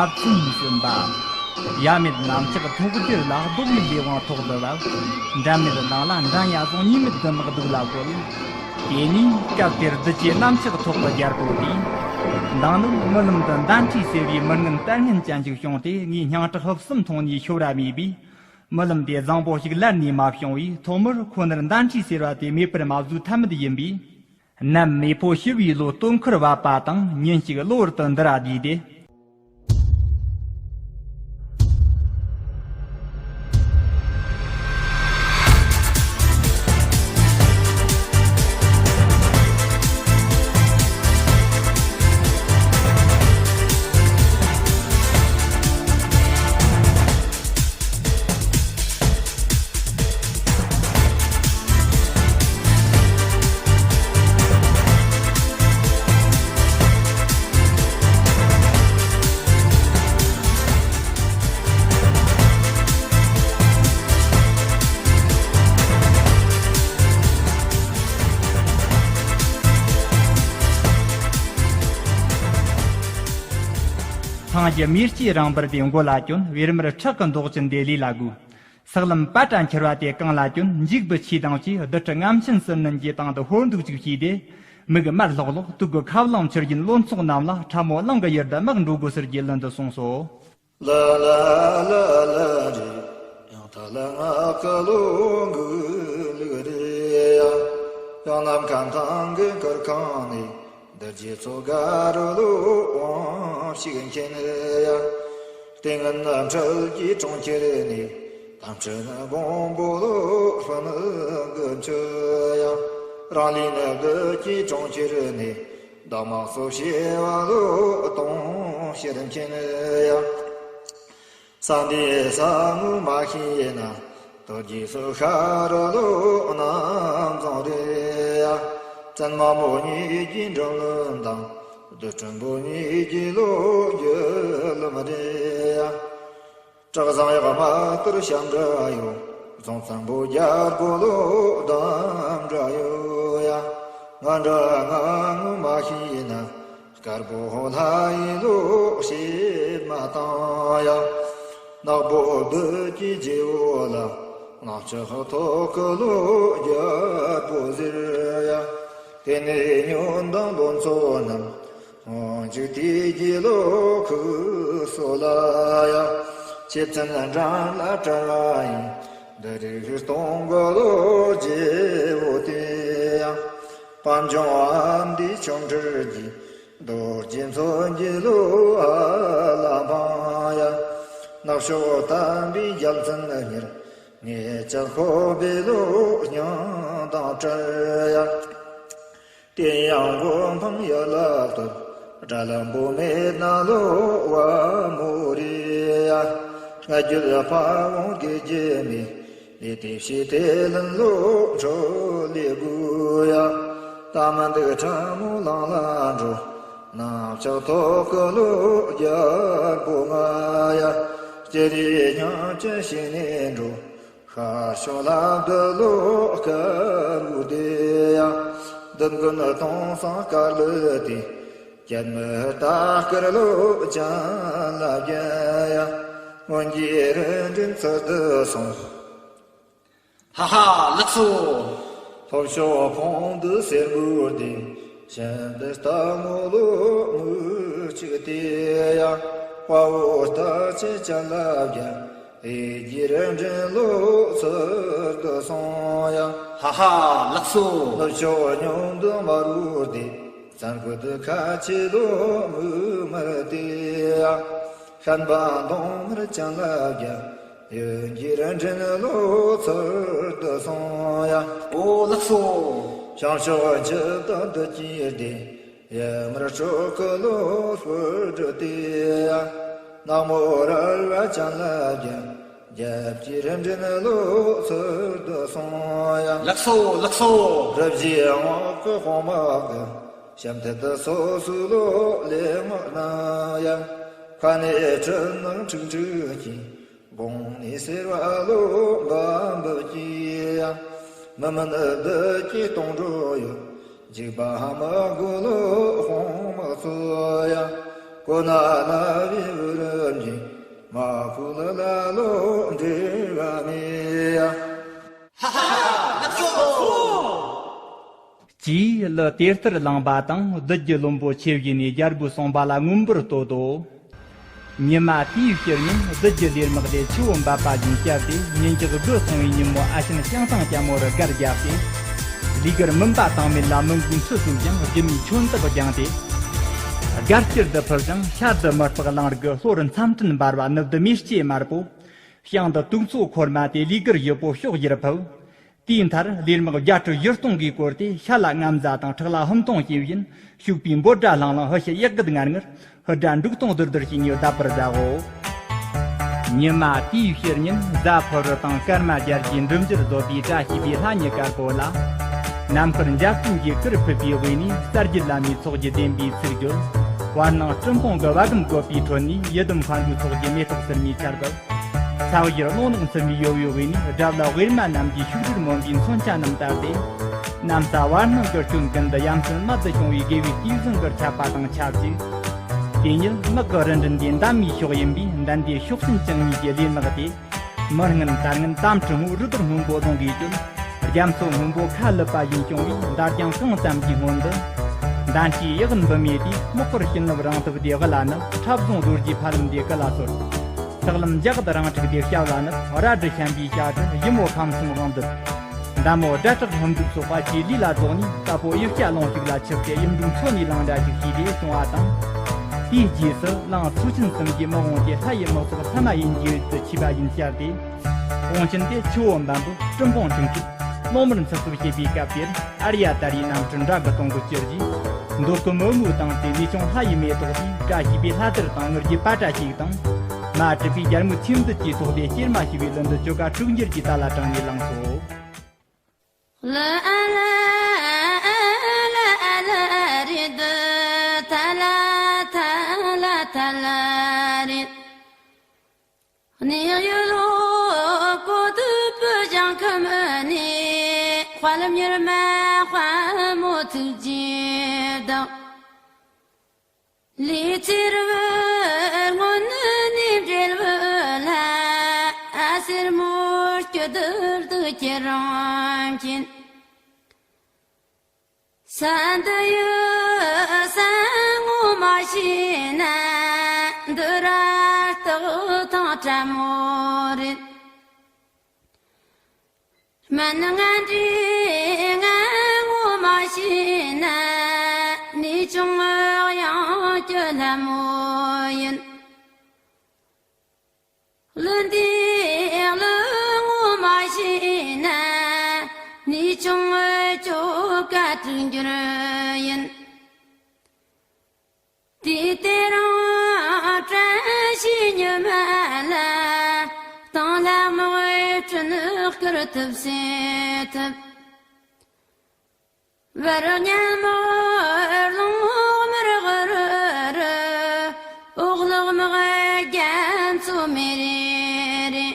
ཨ་ཚུན་གསུམ་པ། ཡབ་མེད་གནམ་ལྕགས་ཐོག་རྒྱུད་ལ། ལྡོག་མེད་ལས་དབང་ཐོག་ཏུ་བབས། འགྲན་མེད་ལང་ལ་འགྲན་ཡ་བཟུང་། གཉིས་མེད་རྡུལ་དམག་གདུགས་ལ་བཀོལ། དེ་ནས་སྐབས་དེར་བདུད་ཀྱི་གནམ་ལྕགས་ཐོག་གི་རྒྱལ་པོ་དེས། མདང་ནུབ་རྨི་ལམ་དུ་མདའ་འཕྲིན་ཟེར་བའི་མི་ངན་ལྟར་ངན་ཅན་ཞིག་བྱུང་སྟེ། ངའི་སྙིང་ཁྲག་ཧུབ་གསུམ་འཐུང་ནས་ཤོར་བ་མེད་པས། རྨི་ལམ་དེ་བཟང་པོ་ཞིག་ལར་ནས་མ་བྱུང་བས། ཐོག་མར་ཁོ་ནར་མདའ་འཕྲིན་ཟེར་བ་དེ་མེད་པར་མ་བཟོས་ཐབས་མེད་ཡིན་པས། ནམ་མེས་པོ་ཤི་བའི་ལོ་སྟོན་ཁར་བབས་པ་དང་ཉིན་ཞིག་གློ་བུར་དུ་འདི་ར་བསྡུས་ཏེ། སངས་རྒྱས་མིའི་སྐྱེས་རང་བར་དེ་མགོ་ལ་གྱོན། བེར་མར་ཁྲག་གི་མདོག་ཅན་དེ་ལུས་ལ་བགོས། ས་ལམ་པ་ཏྲ་འཁྱེར་བ་དེ་རྐང་ལ་གྱོན། འཇིགས་པའི་ཆས་དང་བཅས། རྡུལ་ཕྲན་རྔམ་ཆེན་གསུམ་རྣམས་ཀྱི་སྟེང་དུ་ཧོར་འདུག་ཅིག་བྱས་ཏེ། མིག་དམར་ལྷོག་ལྷོག། དུག་གི་ཁ་རླངས་འཕྱུར་བཞིན། ལོ་ཚོགས་རྣམས་ལ་ཁྲ་མོ་གླང་གི་ཡུལ་དུ་དམག་འགྲོ་དགོས་ཟེར་གྱི་ལན་དུ་གསུངས་སོ། ལ་ལ་ལ་ལ་རེ། ཡང་ཐ་ལ་ང་ཀ་ལོ་འགུ་ལུག་རེ་ཡ། ཡང་ནམ་མཁའ་ཐང་གི་གུར་ཁང་ནས། འདི་རྗེས་ཚོ་དགའ་རུ་ལོ་དབང་ཞིག་མཁྱེན་ཡ། ལྟས་ངན་ན་འཕྲུལ་གྱི་གྲོང་ཁྱེར་ནས། དམ་ཆོས་ནི་དགོན་པོ་ལོ་ཧྥུ་ནུ་གི་མཆོད་ཡ། རང་ལུས་ནི་བདུད་ཀྱི་གྲོང་ཁྱེར་ནས། བདག་མ་གསོ་བྱེད་པ་ལོ་དུང་ཕྱུར་མཁྱེན་ཡ། ས་འདིའི་ས་ངོ་མ་ཤེས་ན། དོལ་རྒྱལ་སུ་ཤར་ལོ་གནམ་བཟང་རེད་ཡ། བཙན་མ་མོ་གཉིས་ཀྱི་འགྲོ་ལམ་དང་། བདུད་སྲིན་པོ་གཉིས་ཀྱི་ལོ་རྒྱུ་ལམ་རེད་ཡ། བྲག་བཟང་ཡག་མ་ལྟར་ཞབས་འདྲ་ཡོད། རྫོང་བཙན་པོ་རྒྱལ་པོ་ལོ་འདམ་འདྲ་ཡོད་ཡ། ང་འདྲ་ང་ངོ་མ་ཤེས་ན། དཀར་པོ་ལྷ་ཡི་ལོ་ཞེས་མ་བཏང་ཡ། ནག་པོ་བདུད་ཀྱི་རྗེ་བོ་ལ། ནག་ཕྱོགས་ཐོག་གི་ལོ་རྒྱལ་པོ་ཟེར་ཡ། དེ་ནས་ཉོན་དང་ལོ་མཚོ་རྣམས། འོན་ཅིག་དེ་རྗེས་ལོ་ཁུ་སོ་ལ་ཡ། ཆེ་བཙན་འགྲན་ལ་བྲལ་བ་ཡིན། འདི་རིགས་སྟོང་གི་ལོ་རྗེ་བོ་དེ་ཡང་། པཎ་ཆེན་ཨ་འདི་ཆོ་འཕྲུལ་གྱི། རྡོ་རྗེ་མཚོན་གྱི་ལོ་ཨ་ལ་འཕང་ཡ། ནག་ཕྱོགས་དམ་པའི་རྒྱལ་མཚན་གཉེར། ངེད་ཅག་ཁོ་པའི་ལོ་སྙིང་དང་བྲལ་ཡ། དེ་ཡང་མགོ་འཕང་ཡར་ལ་གཏོར། དགྲ་ལན་པོ་མེད་ན་ལོ་བ་མོ་རེ་ཡ། སྔ་རྒྱུད་ཕ་བོང་དགེ་རྒྱུ་མེད། ལས་དེ་བྱས་དེ་ལན་ལོ་འཕྲོ་ལས་དགོས་ཡ། ད་མ་འདུག་ཕྲ་མོ་ལང་ལ་འགྲོ། ནག་ཕྱོགས་ཐོག་གི་ལོ་རྒྱལ་པོ་ང་ཡ། སྐྱེ་རེ་སྙིང་ཅན་ཞིག་ནས་འགྲོ། ཤར་ཕྱོགས་ལ་བདུད་ལོ་དཀར་བོ་དེ་ཡ། བདུད་མགོན་སྟོང་སང་དཀར་ལོ་དེ། རྒྱལ་མོ་རྟ་དཀར་ལོ་ཅན་ལ་རྒྱལ་ཡ། སྔོན་གྱི་རིམ་གྲོ་ཚུལ་དུ་སོང་། ཧ་ཧ་ལགས་སོ། ལྷོ་ཕྱོགས་ཕུང་འདི་སེར་པོ་དེ། ཞིང་འདི་རྟ་མོ་ལོ་མུ་གཅིག་དེ་ཡ། དཔའ་བོ་རྟ་ཆེ་ཅན་ལ་རྒྱལ། ཨེ་གྱི་རིམ་གྲོ་ལོ་ཚུལ་དུ་སོང་ཡ། ཧ་ཧ་ལགས་སོ། ནུབ་ཕྱོགས་ཉུང་འདི་དམར་པོ་དེ། བཙན་རྒོད་འདི་ཁ་ཆེ་ལོ་མུ་དམར་དེ་ཡ། ཤན་པ་མདོག་དམར་ཅན་ལ་རྒྱལ། གཡོན་གྱི་རིམ་གྲོ་ལོ་ཚུལ་དུ་སོང་ཡ། ཨོ་ལགས་སོ། བྱང་ཕྱོགས་འཇིགས་དང་བདུད་ཀྱི་སྡེ། ཡར་མར་ཕྱོགས་ཀྱི་ལོ་སྤུ་གྲི་དེ་ཡ། ནག་མོ་རལ་པ་ཅན་ལ་རྒྱལ། རྒྱབ་ཀྱི་རིམ་གྲོ་ལོ་ཚུལ་དུ་སོང་ཡ། ལགས་སོ་ལགས་སོ། རི་བཞིའི་འོག་གི་དཔུང་དམག་གི། ཞབས་མཐིལ་དུ་སོ་སོའི་ལོ་ལེགས་མོ་སྣ་ཡ། ཁ་ནས་སྤྲིན་ནག་འཁྲིག་འཁྲིག་གིས། དགུང་ནས་སེར་བ་ལོ་འབབ་འབབ་ཀྱིས་ཡ། མི་མིན་བདུད་ཀྱི་སྟོང་འགྲོ་ཡོད། འཇིགས་པ་མི་དགོས་ལོ་དཔུང་དམག་ཚོ་ཡ། ཁོ་ན་ན་བི་བུ་ར་འདི་མ་ཁུ་ལ་ལ་ལོ་འདི་བ་མི་ཡ། ཅེས་གླུ་དེ་ལྟར་བླངས་པ་དང་། བདུད་ཀྱི་བློན་པོ་ཆེ་བཞི་ནས་རྒྱལ་པོའི་གསུངས་པ་ལ་མངོན་པར་བསྟོད་དོ། ཉི་མ་དེའི་ཕྱིར་ཉིན་བདུད་ཀྱི་ལས་དམག་དེ་ཆུ་བོ་འབབ་པ་བཞིན་བསྐྱབས་ཏེ། ཉིན་ཞག་དགུ་སོང་བའི་ཉིན་མོ་ཨ་ཆེན་ཤིང་ཐང་སྐྱ་མོ་རུ་སྒར་བརྒྱབ་སྟེ། ལུས་དཀར་མུན་པ་དྭངས་མེད་ལ་མི་མགོའི་མཆུ་བཙུགས་ཤིང་། སྒྱུ་མའི་མཆོད་འདེབས་བརྒྱངས་ཏེ། སྒར་དཀྱིལ་དུ་ཕུབ་ཅིང་། ཤར་དུ་མི་ལྤགས་གླིང་དཀར། ལྷོར་མཚམས་སྤྲིན་འབར་བ། ནུབ་ཏུ་མེ་ལྕེ་དམར་པོ། བྱང་དུ་དུག་མཚོ་འཁོར་མ་སྟེ། ལུས་དཀར་བཞི་པོ་ཕྱོགས་བཞིར་ཕུབ། དེའི་མཐར་ལས་དམག་བརྒྱད་ཁྲི་བཞི་སྟོང་གིས་བསྐོར་ཏེ། ཤ་ལ་རྔམ་བཟའ་དང་། ཁྲག་ལ་ཧོམ་ཐོང་བྱེད་བཞིན། ཕྱུག་པོའི་འབོད་སྒྲ་ལྷང་ལྷང་། ཧི་ཤི་གཡག་རྒུད་ངར་ངར། ཧི་སྒྲ་འབྲུག་སྟོང་རྡོལ་རྡོལ་བྱས་ནས་བརྡབ་པར་བྱའོ། ཉི་མ་དེའི་ཕྱིར་ཉིན་གཟའ་ཕུར་བུ་དང་སྐར་མ་རྒྱལ་གྱི་འགྲིམ་འགྲུལ་བཟོ་པའི་བཀྲ་ཤིས་པའི་ལྷ་ཉི་དཀར་པོ་ལ། ནམ་མཁར་འཇའ་ཚོན་གྱི་གུར་ཕུབ་པའི་དབུས་ནས། གསར་བརྗེ་ལམ་མའི་ཚོགས་ཀྱི་བདེན་པའི་ཚིག་བརྗོད། བར་སྣང་སྤྲིན་ཕུང་གི་བ་གམ་བཀོད་པའི་ཁྲོད་ནས། ཡི་དམ་མཁའ་འགྲོའི་ཚོགས་ཀྱི་མེ་ཏོག་སིལ་མའི་ཆར་འབེབས། ས་གཞིར་རླུང་ནག་འཚུབ་མའི་ཡོ་ཡོ་བས་ནི། དགྲ་བླ་ཝེར་མ་རྣམས་ཀྱི་ཤུགས་སྒྲིལ་མོན་པའི་མཚོན་ཆ་རྣམས་ལྟར་ཏེ། གནམ་ས་བར་སྣང་གི་སྐྱོན་ཀུན་ཏུ། ཡ་མཚན་རྨད་དུ་བྱུང་བའི་དགེ་བའི་བསྟི་གཟིངས་གུར་ཆག་པ་དང་ཆབས་ཅིག་དེ་ཉིད་དམག་གི་རུ་འདྲེན་དེ་འདམ་མའི་ཕྱོགས་ཡིན་པས། འདམ་དེ་ཕྱོགས་ཞེན་བཅུ་གཉིས་ཀྱི་ལས་དམག་སྟེ། མི་སྔོན་དར་སྔོན་དམ་ཁྲི་སྔོན། རུ་དར་སྔོན་པོ་རྫོང་གིས་གཅོད། རྒྱ་མཚོ་སྔོན་པོ་ཁ་ལུད་པ་བཞིན་བྱུང་བས། འདར་ཀྱང་གང་ཙམ་གྱི་སྔོན་དུ། འདམ་ཁྲིའི་གཡག་འབུམ་མེད་དེ། སྨུག་པོར་བྱིན་རླབས་རང་ཐུབ་དེ་དབུ་ལ་བསྣུབས། ཁྲབ་བཟུང་རྡོ་རྗེའི་ཕ་རོལ་འདི་སྐུ་ལ་གསོལ། ཕྱག་ལམ་ལྗགས་རྡུལ་རང་འཁྲིགས་དེ་ཞབས་ལ་བསྣུབས། རལ་གྲི་བཤན་པའི་ཞབས་ཀྱིས་ཞི་མོ་ཁམས་གསུམ་དབང་སྡུད། མདའ་མོ་སྒྲ་གྲགས་ལྷུན་གྲུབ་སོགས་པ་ཆེ་ལུས་ལ་རྫོགས་ནས། རྟ་ཕོ་གཡུ་སྐྱ་ལོངས་ཤུགས་ལ་ཆིབས་ཏེ། གཡུ་འབྲུག་མཚོ་ནས་ལངས་འདྲ་ཞིག་བྱས་ཏེ་བྱུང་བ་དང་། དེའི་རྗེས་སུ་གླིང་མཚོ་ཆེན་གསུམ་གྱི་མི་དབང་དེ་ལྷ་ཡི་དམག་ཚོགས་ལྷ་མ་ཡིན་གྱི་ཡུལ་དུ་ཆས་པ་བཞིན་བཅར་ཏེ། དབང་ཆེན་དེ་ཆུ་བོ་འབབ་འབུབ་སྤྲིན་ཕུང་ཁྲིག་ཁྲིག་རླུང་མར་འཚུབ་འཚུབ་བྱེད་པའི་སྐབས་དེར། ཨརྱ་དར་ཡི་གནམ་གྲུ་འདྲ་གི་སྟོང་གི་ཅིར་གྱིས། མདོ་ཀུན་མོ་མོའི་སྟེང་དུ་ནུས་ཆུང་ལྷ་ཡི་མེ་ཏོག་དེས། བཀྲ་ཤིས་པའི་ལྷ་དར་དང་། ངུར་གྱི་པ་ཏྲ་ཞིག་དང་། མ་གྲུབ་པའི་རྒྱལ་མོའི་ཚེམས་མཛད་ཀྱིས་ཐོགས་ཏེ། སྐྱེལ་མ་ཤི་བའི་ལུན་དུ་ཅོ་ག་དྲུག་འགྱུར་གྱི་ཏཱ་ལ་དྲངས་ནས་བླངས་སོ། ལ་ཨ་ལ་ཨ་ལ་ཨ་ལ་རེད། ཐ་ལ་ཐ་ལ་ཐ་ལ་རེད། གནས་ཡུལ་ལོ་གོ་དུ་བུ་ཞང་ཁམས་ནས། དཔལ་མྱུར་མ་དཔལ་མོ་ཐུགས་རྗེ་དང་། ལས་ཚེ་རབས་སྔོན་ནས་འབྲེལ་བུ་ལ། ཨ་སེར་མོ་སྐྱོ་དུར་དུ་ཁྱེད་རང་མཁྱེན། ས་འདི་ཡི་ས་ངོ་མ་ཤེས་ན། འདི་ར་སྟག་ཐང་ཁྲ་མོ་རེད། སྨན་ང་འདྲེ་ང་ངོ་མ་ཤེས་ན། ནུས་ཆུང་གཡང་གི་ལྷ་མོ་ཡིན། ལུ་འདི་ལུ་ངོ་མ་ཤེས་ན། ནུས་ཆུང་ཅོ་ག་དྲུག་འགྱུར་ཡིན། དེ་དེ་རང་བཀྲ་ཤིས་ཉི་མ་ལ། སྟེང་ལྷ་དམག་སྤྲིན་བསྐུར་ཐུབ་སེ་ཐུབ། བར་སྙན་མོ་རླུང་མར་ཧུར་རུ། འོག་ལོག་དམག་རྒྱ་མཚོ་མེ་རེ་རེ།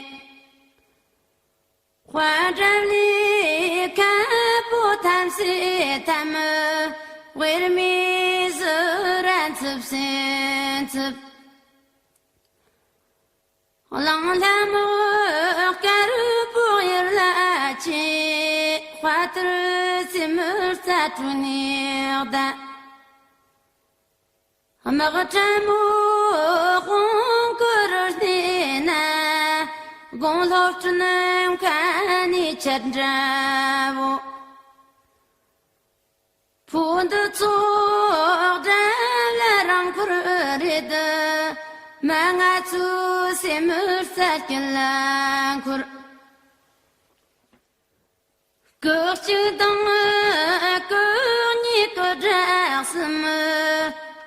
དཔའ་འགྲམ་ལས་ཁ་པོ་ཐམ་སེ་ཐམ། དབེར་མེད་ཟུར་ར་འཚུབ་སེ་འཚུབ། གླང་ལྷ་མོ་དཀར་པོ་ཡར་ལ་ཆེ། དཔའ་ཐུར་སེ་མུར་རྩ་དྲུག་ནས་གདའ། དམག་ཕྲན་མོ་དཔུང་གི་རུ་སྣེ་ན། དགུང་ལྷོ་སྤྲིན་ཁ་ནས་ཆད་འདྲ་བོ། ཕོ་འདི་ཚོ་དགྲ་ལ་རང་འཁོར་རེད། མ་ང་ཚོ་སེ་མུར་རྩ་དཀྱིལ་ལ་འཁོར། སྐུ་གཅིག་དང་སྐུ་གཉིས་སྐུ་དྲག་གསུམ།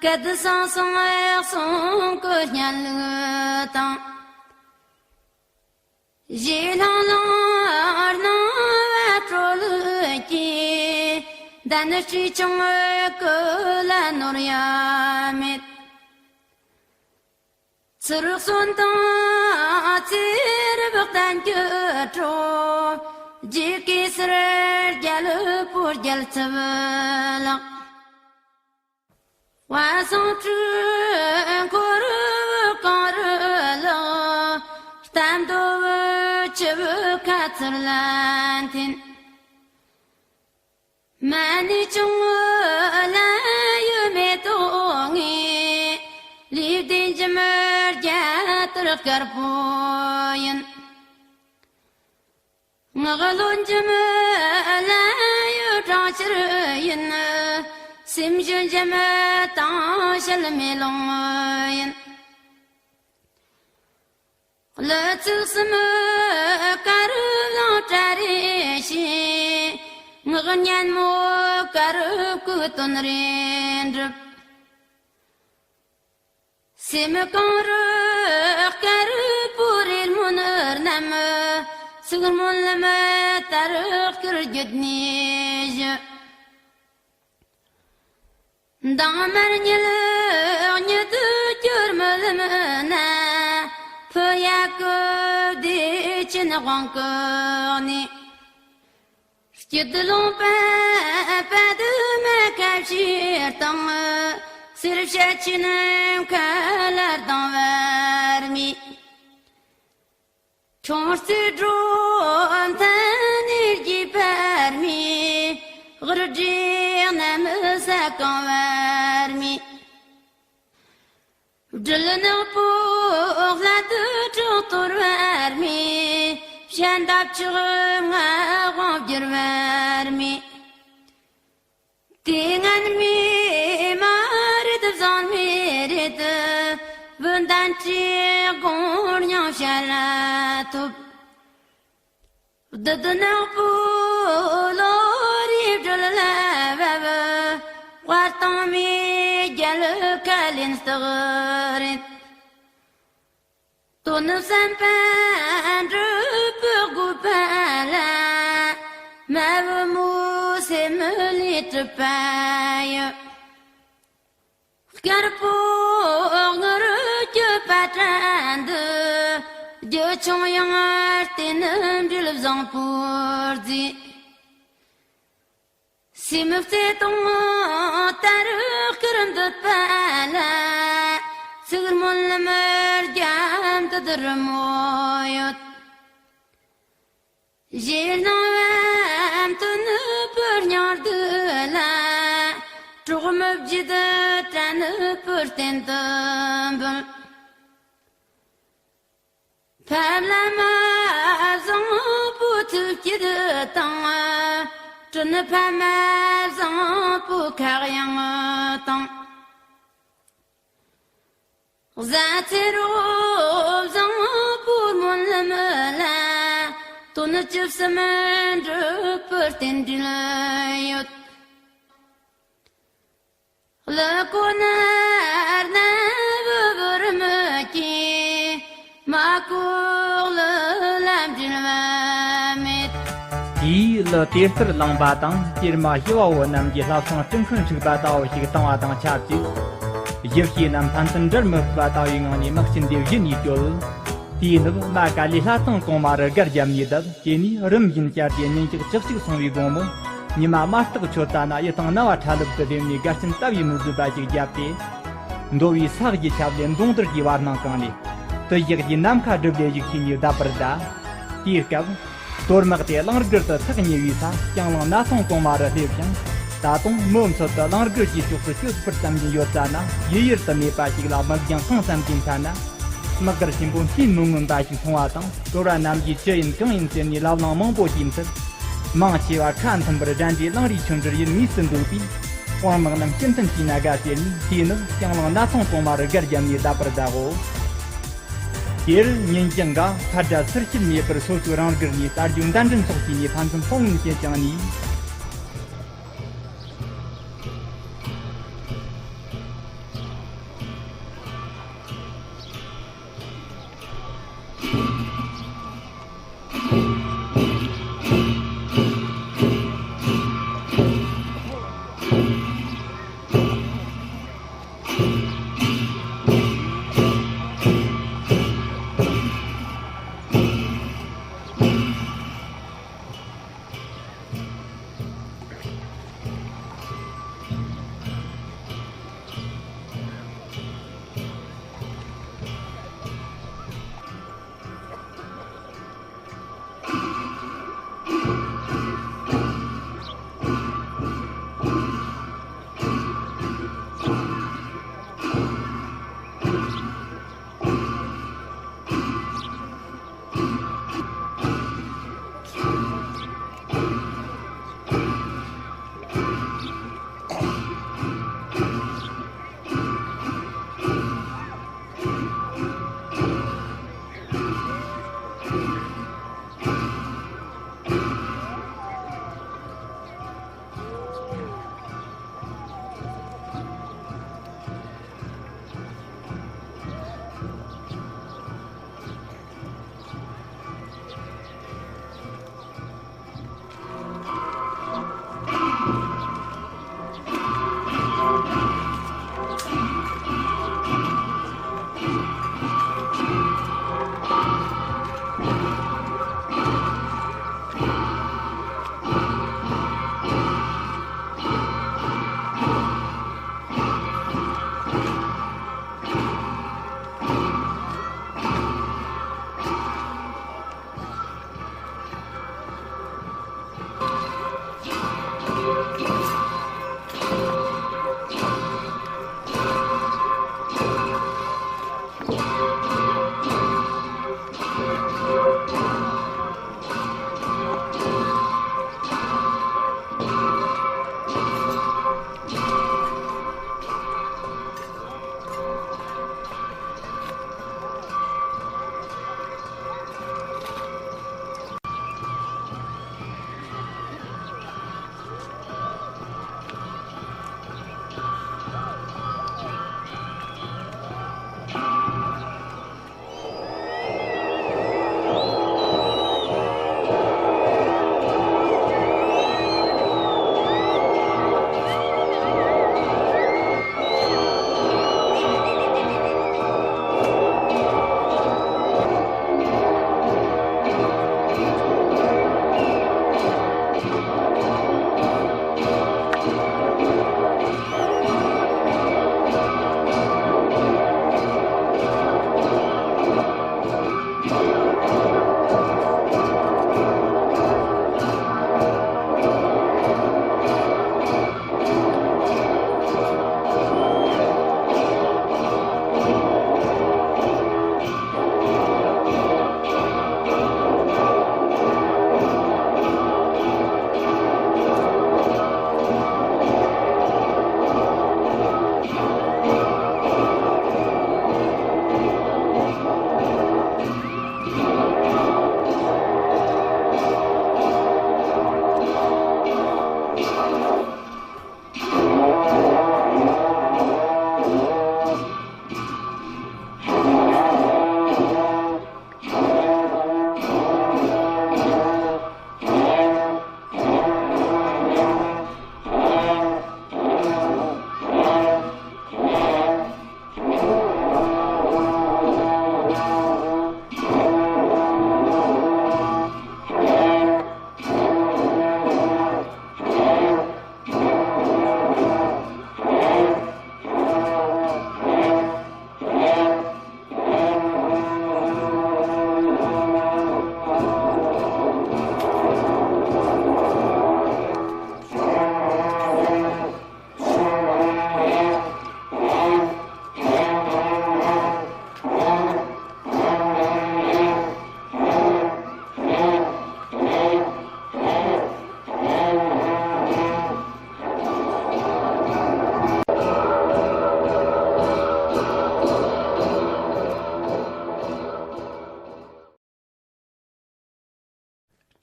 སྐད་སང་སང་གསུང་སྐུ་སྙན་ལུགས་དང་། གཞས་ལྷང་ལྷང་སྣང་བ་སྤྲོ་ལུགས་ཀྱིས། འདན་སྤྲེལ་ཆུང་སྐུ་ལ་ནོར་ཡ་མེད། ཚུར་གསོན་དང་ཚེ་རབས་བརྟན་གྱི་འཕྲོ། རྗེ་གེ་སར་རྒྱལ་པོ་རྒྱལ་ཚབ་ལགས། བ་སང་ཁྲུ་འཁོར་བུ་གང་རུ་ལོ། གཏམ་མདོ་བུ་ཆུ་བུ་ཁ་ཚུར་ལ་འཐེན། མ་ཎི་ཆུང་ངུ་ལ་ཡོད་མེད་དོ་ངེས། ལུས་ལྡན་འཇིམ་རྒྱ་དར་དཀར་པོ་ཡིན། ངག་བློ་འཇིམ་ལ་ཡོད་གྲང་ཕྱིར་ཡིན། སེམས་ཤུགས་འཇིམ་དང་ཞལ་མེ་ལོང་ཡིན། ལུས་ཚིགས་གསུམ་དཀར་ལང་བཀྲ་རེ་ཤིས། ངག་སྙན་མོ་དཀར་སྐུ་དོན་རེ་འགྲུབ། སེམས་གངས་རི་དཀར་པོ་རེ་སྨོན་རྣམས། ཚིག་སྨོན་ལམ་དར་དཀར་བརྒྱུད་ནས་བཞུ། མདང་དམར་ཉིལ་ཉི་དུ་གྱུར་མི་ལམ་ན། ཕུ་ཡ་ཀུ་བདེ་ཆེན་དབང་ཀུ་ནས། སྐྱིད་ལུང་པ་པ་དུ་མ་ཁ་ཕྱིར་དང་། སེར་བྱ་ཆེན་ཁ་ལར་དང་བར་མི། ཁྲོང་རྩེ་སྒྲོ་མཐའ་ནས་རྒྱས་པར་མི། ཧུར་སྒྲེང་གནམ་ས་གང་བར་མི། སྦྲུལ་ནག་པོ་ལྷ་དུ་གྲོགས་གཏོར་བར་མི། ཞལ་འདབ་ཆགས་ལྔ་དབང་བསྒྱུར་བར་མི། དེ་ངན་མི་མ་རེད་བཟང་མི་རེད། བུ་འདན་ཁྲི་དགོང་མྱང་ཞལ་ཐུབ། བདུད་ནག་པོ་ལོ་རེ་སྦྲུལ་ལ་བབ། དཔའ་བཏང་མི་རྒྱལ་ཁ་ལེན་སྟག་རེད། དོན་བསམ་པ་འགྲུབ་པའི་དགོས་པ་ལ། མ་བུ་མོ་སེམས་ལས་གྲུབ་པ་ཡོད། དཀར་པོ་ངུར་གྱི་པ་ཏྲ་འདི། རྒྱུ་ཆུང་ཡང་བརྟེན་འབྲེལ་བཟང་པོར་རྫི། སེམས་བརྩེ་དང་དར་དཀར་འདོད་པ་ལ། ཚིག་སྨོན་ལམ་རྒྱ་འདི་དུ་རི་མོ་ཡོད། ཞེ་སྣང་བའམ་དོན་ནི་བུར་སྙིང་སྡུག་ལ། གྲོགས་མི་བརྗེད་དྲན་ནི་བུར་བསྟན་དུ་འབུལ། ཕ་བླ་མ་བཟང་པོ་ཐུགས་བསྐྱེད་དང་། སྤྲིན་ཕ་མ་བཟང་པོ་ཁ་གཡང་དང་། བཟའ་ཚེ་རོགས་བཟང་པོ་སྨོན་ལམ་ལ། དོན་བཅུ་གསུམ་འགྲུབ་པར་རྟེན་འབྲེལ་ཡོད། ལུ་གོ་ན་རྣ་བུ་བུར་མི་སྐྱེ། མ་གོ་ལུ་ལ་འབྲེལ་བ་མེད། དེས་ལུ་དེ་ལྟར་བླངས་པ་དང་། གཏེར་མ་ཞི་བ་བོ་རྣམས་ཀྱིས་ལྷ་བསང་སྤྲིན་ཁང་འཁྲིགས་པ་ལྟ་བུ་ཞིག་བཏང་བ་དང་ཆབས་ཅིག་ཞི་བྱེད་རྣམས་ཕན་ཚུན་འབྲལ་མི་ཕོད་པ་ལྟ་བུའི་ངང་ནས་དམག་ཆེན་འདི་བཞི་ནས་བསྐྱོད། དེའི་ནུབ་མ་ཀ་ལས་ལྷ་བསང་གོང་མ་རུ་སྒར་བརྒྱབ་ནས་བསྡད། དེ་ནས་རིམ་བཞིན་བཅར་ཏེ་ཉིན་ཞག་བཅུ་གཅིག་སོང་བའི་དགོང་མོ། ཉི་མ་མ་སྟག་ཆོད་ཙ་ན་ཡིད་ཐང་ན་བ་ཁྲ་ལུབ་ཏུ་སྡེབ་ནས་སྒར་ཆེན་སྟབས་ཡིན་མི་བཟོད་པ་ཞིག་བརྒྱབ་སྟེ། མདོ་བའི་ས་གཞི་ཁྱབ་ལས་མདུང་དར་གྱི་བར་སྣང་གང་ལས། དུ་ཞག་གི་ནམ་མཁའ་སྒྲིབ་ལས་ཞིག་ཤེས་ནས་བསྡད་པར་གདའ། དེའི་སྐབས། གཏོར་དམག་དེ་གླང་སྒར་དུ་ཐག་ཉེ་བའི་ས་རྐྱང་གླིང་ན་ཐང་གོང་མ་རུ་སླེབས་ཤིང་། ད་དུང་མུ་མཐུད་དུ་གླང་སྒར་གྱི་ཕྱོགས་སུ་བསྐྱོད་པར་བསམ་བཞིན་ཡོད་ཙ་ན། ཡུལ་ཡུལ་དུ་མེད་པ་ཞིག་ལ་དམག་རྒྱང་ཐང་ཙམ་གྱི་མཐའ་ན། དམག་སྒར་ཆེན་པོ་འཐུས་མི་མངོན་པ་ཞིག་མཐོང་བ་དང་། གཏོར་བ་རྣམས་ཀྱིས་ཅི་ཡིན་གང་ཡིན་ཟེར་ནས་ལབ་གླེང་མང་པོ་བྱས་མཐར། མང་ཆེ་བ་ཁ་མཐུན་པར་དགྲ་འདྲེ་གླང་རིའི་ཆོ་འཕྲུལ་ཡིན་ངེས་སུ་འདོད་པས། དཔུང་དམག་རྣམས་སྤྱི་མཐུན་བྱས་ན་དགའ་ཟེར་ནས། དེའི་ནུབ་རྐྱང་གླིང་ན་ཐང་གོང་མ་རུ་སྒར་བརྒྱབ་ནས་བསྡད་པར་གདའ་གོ། དེར་ཉིན་རྒྱང་འགའ་ཕར་དགྲ་ཚུར་ཤེད་མེད་པར་སོ་སོའི་རང་སྒར་ནས་རྟ་རྒྱུག་མདའ་འདྲེན་སོགས་བྱས་ནས་ཕན་ཚུན་ཕོག་ངན་བྱེད་ཀྱང་ནས།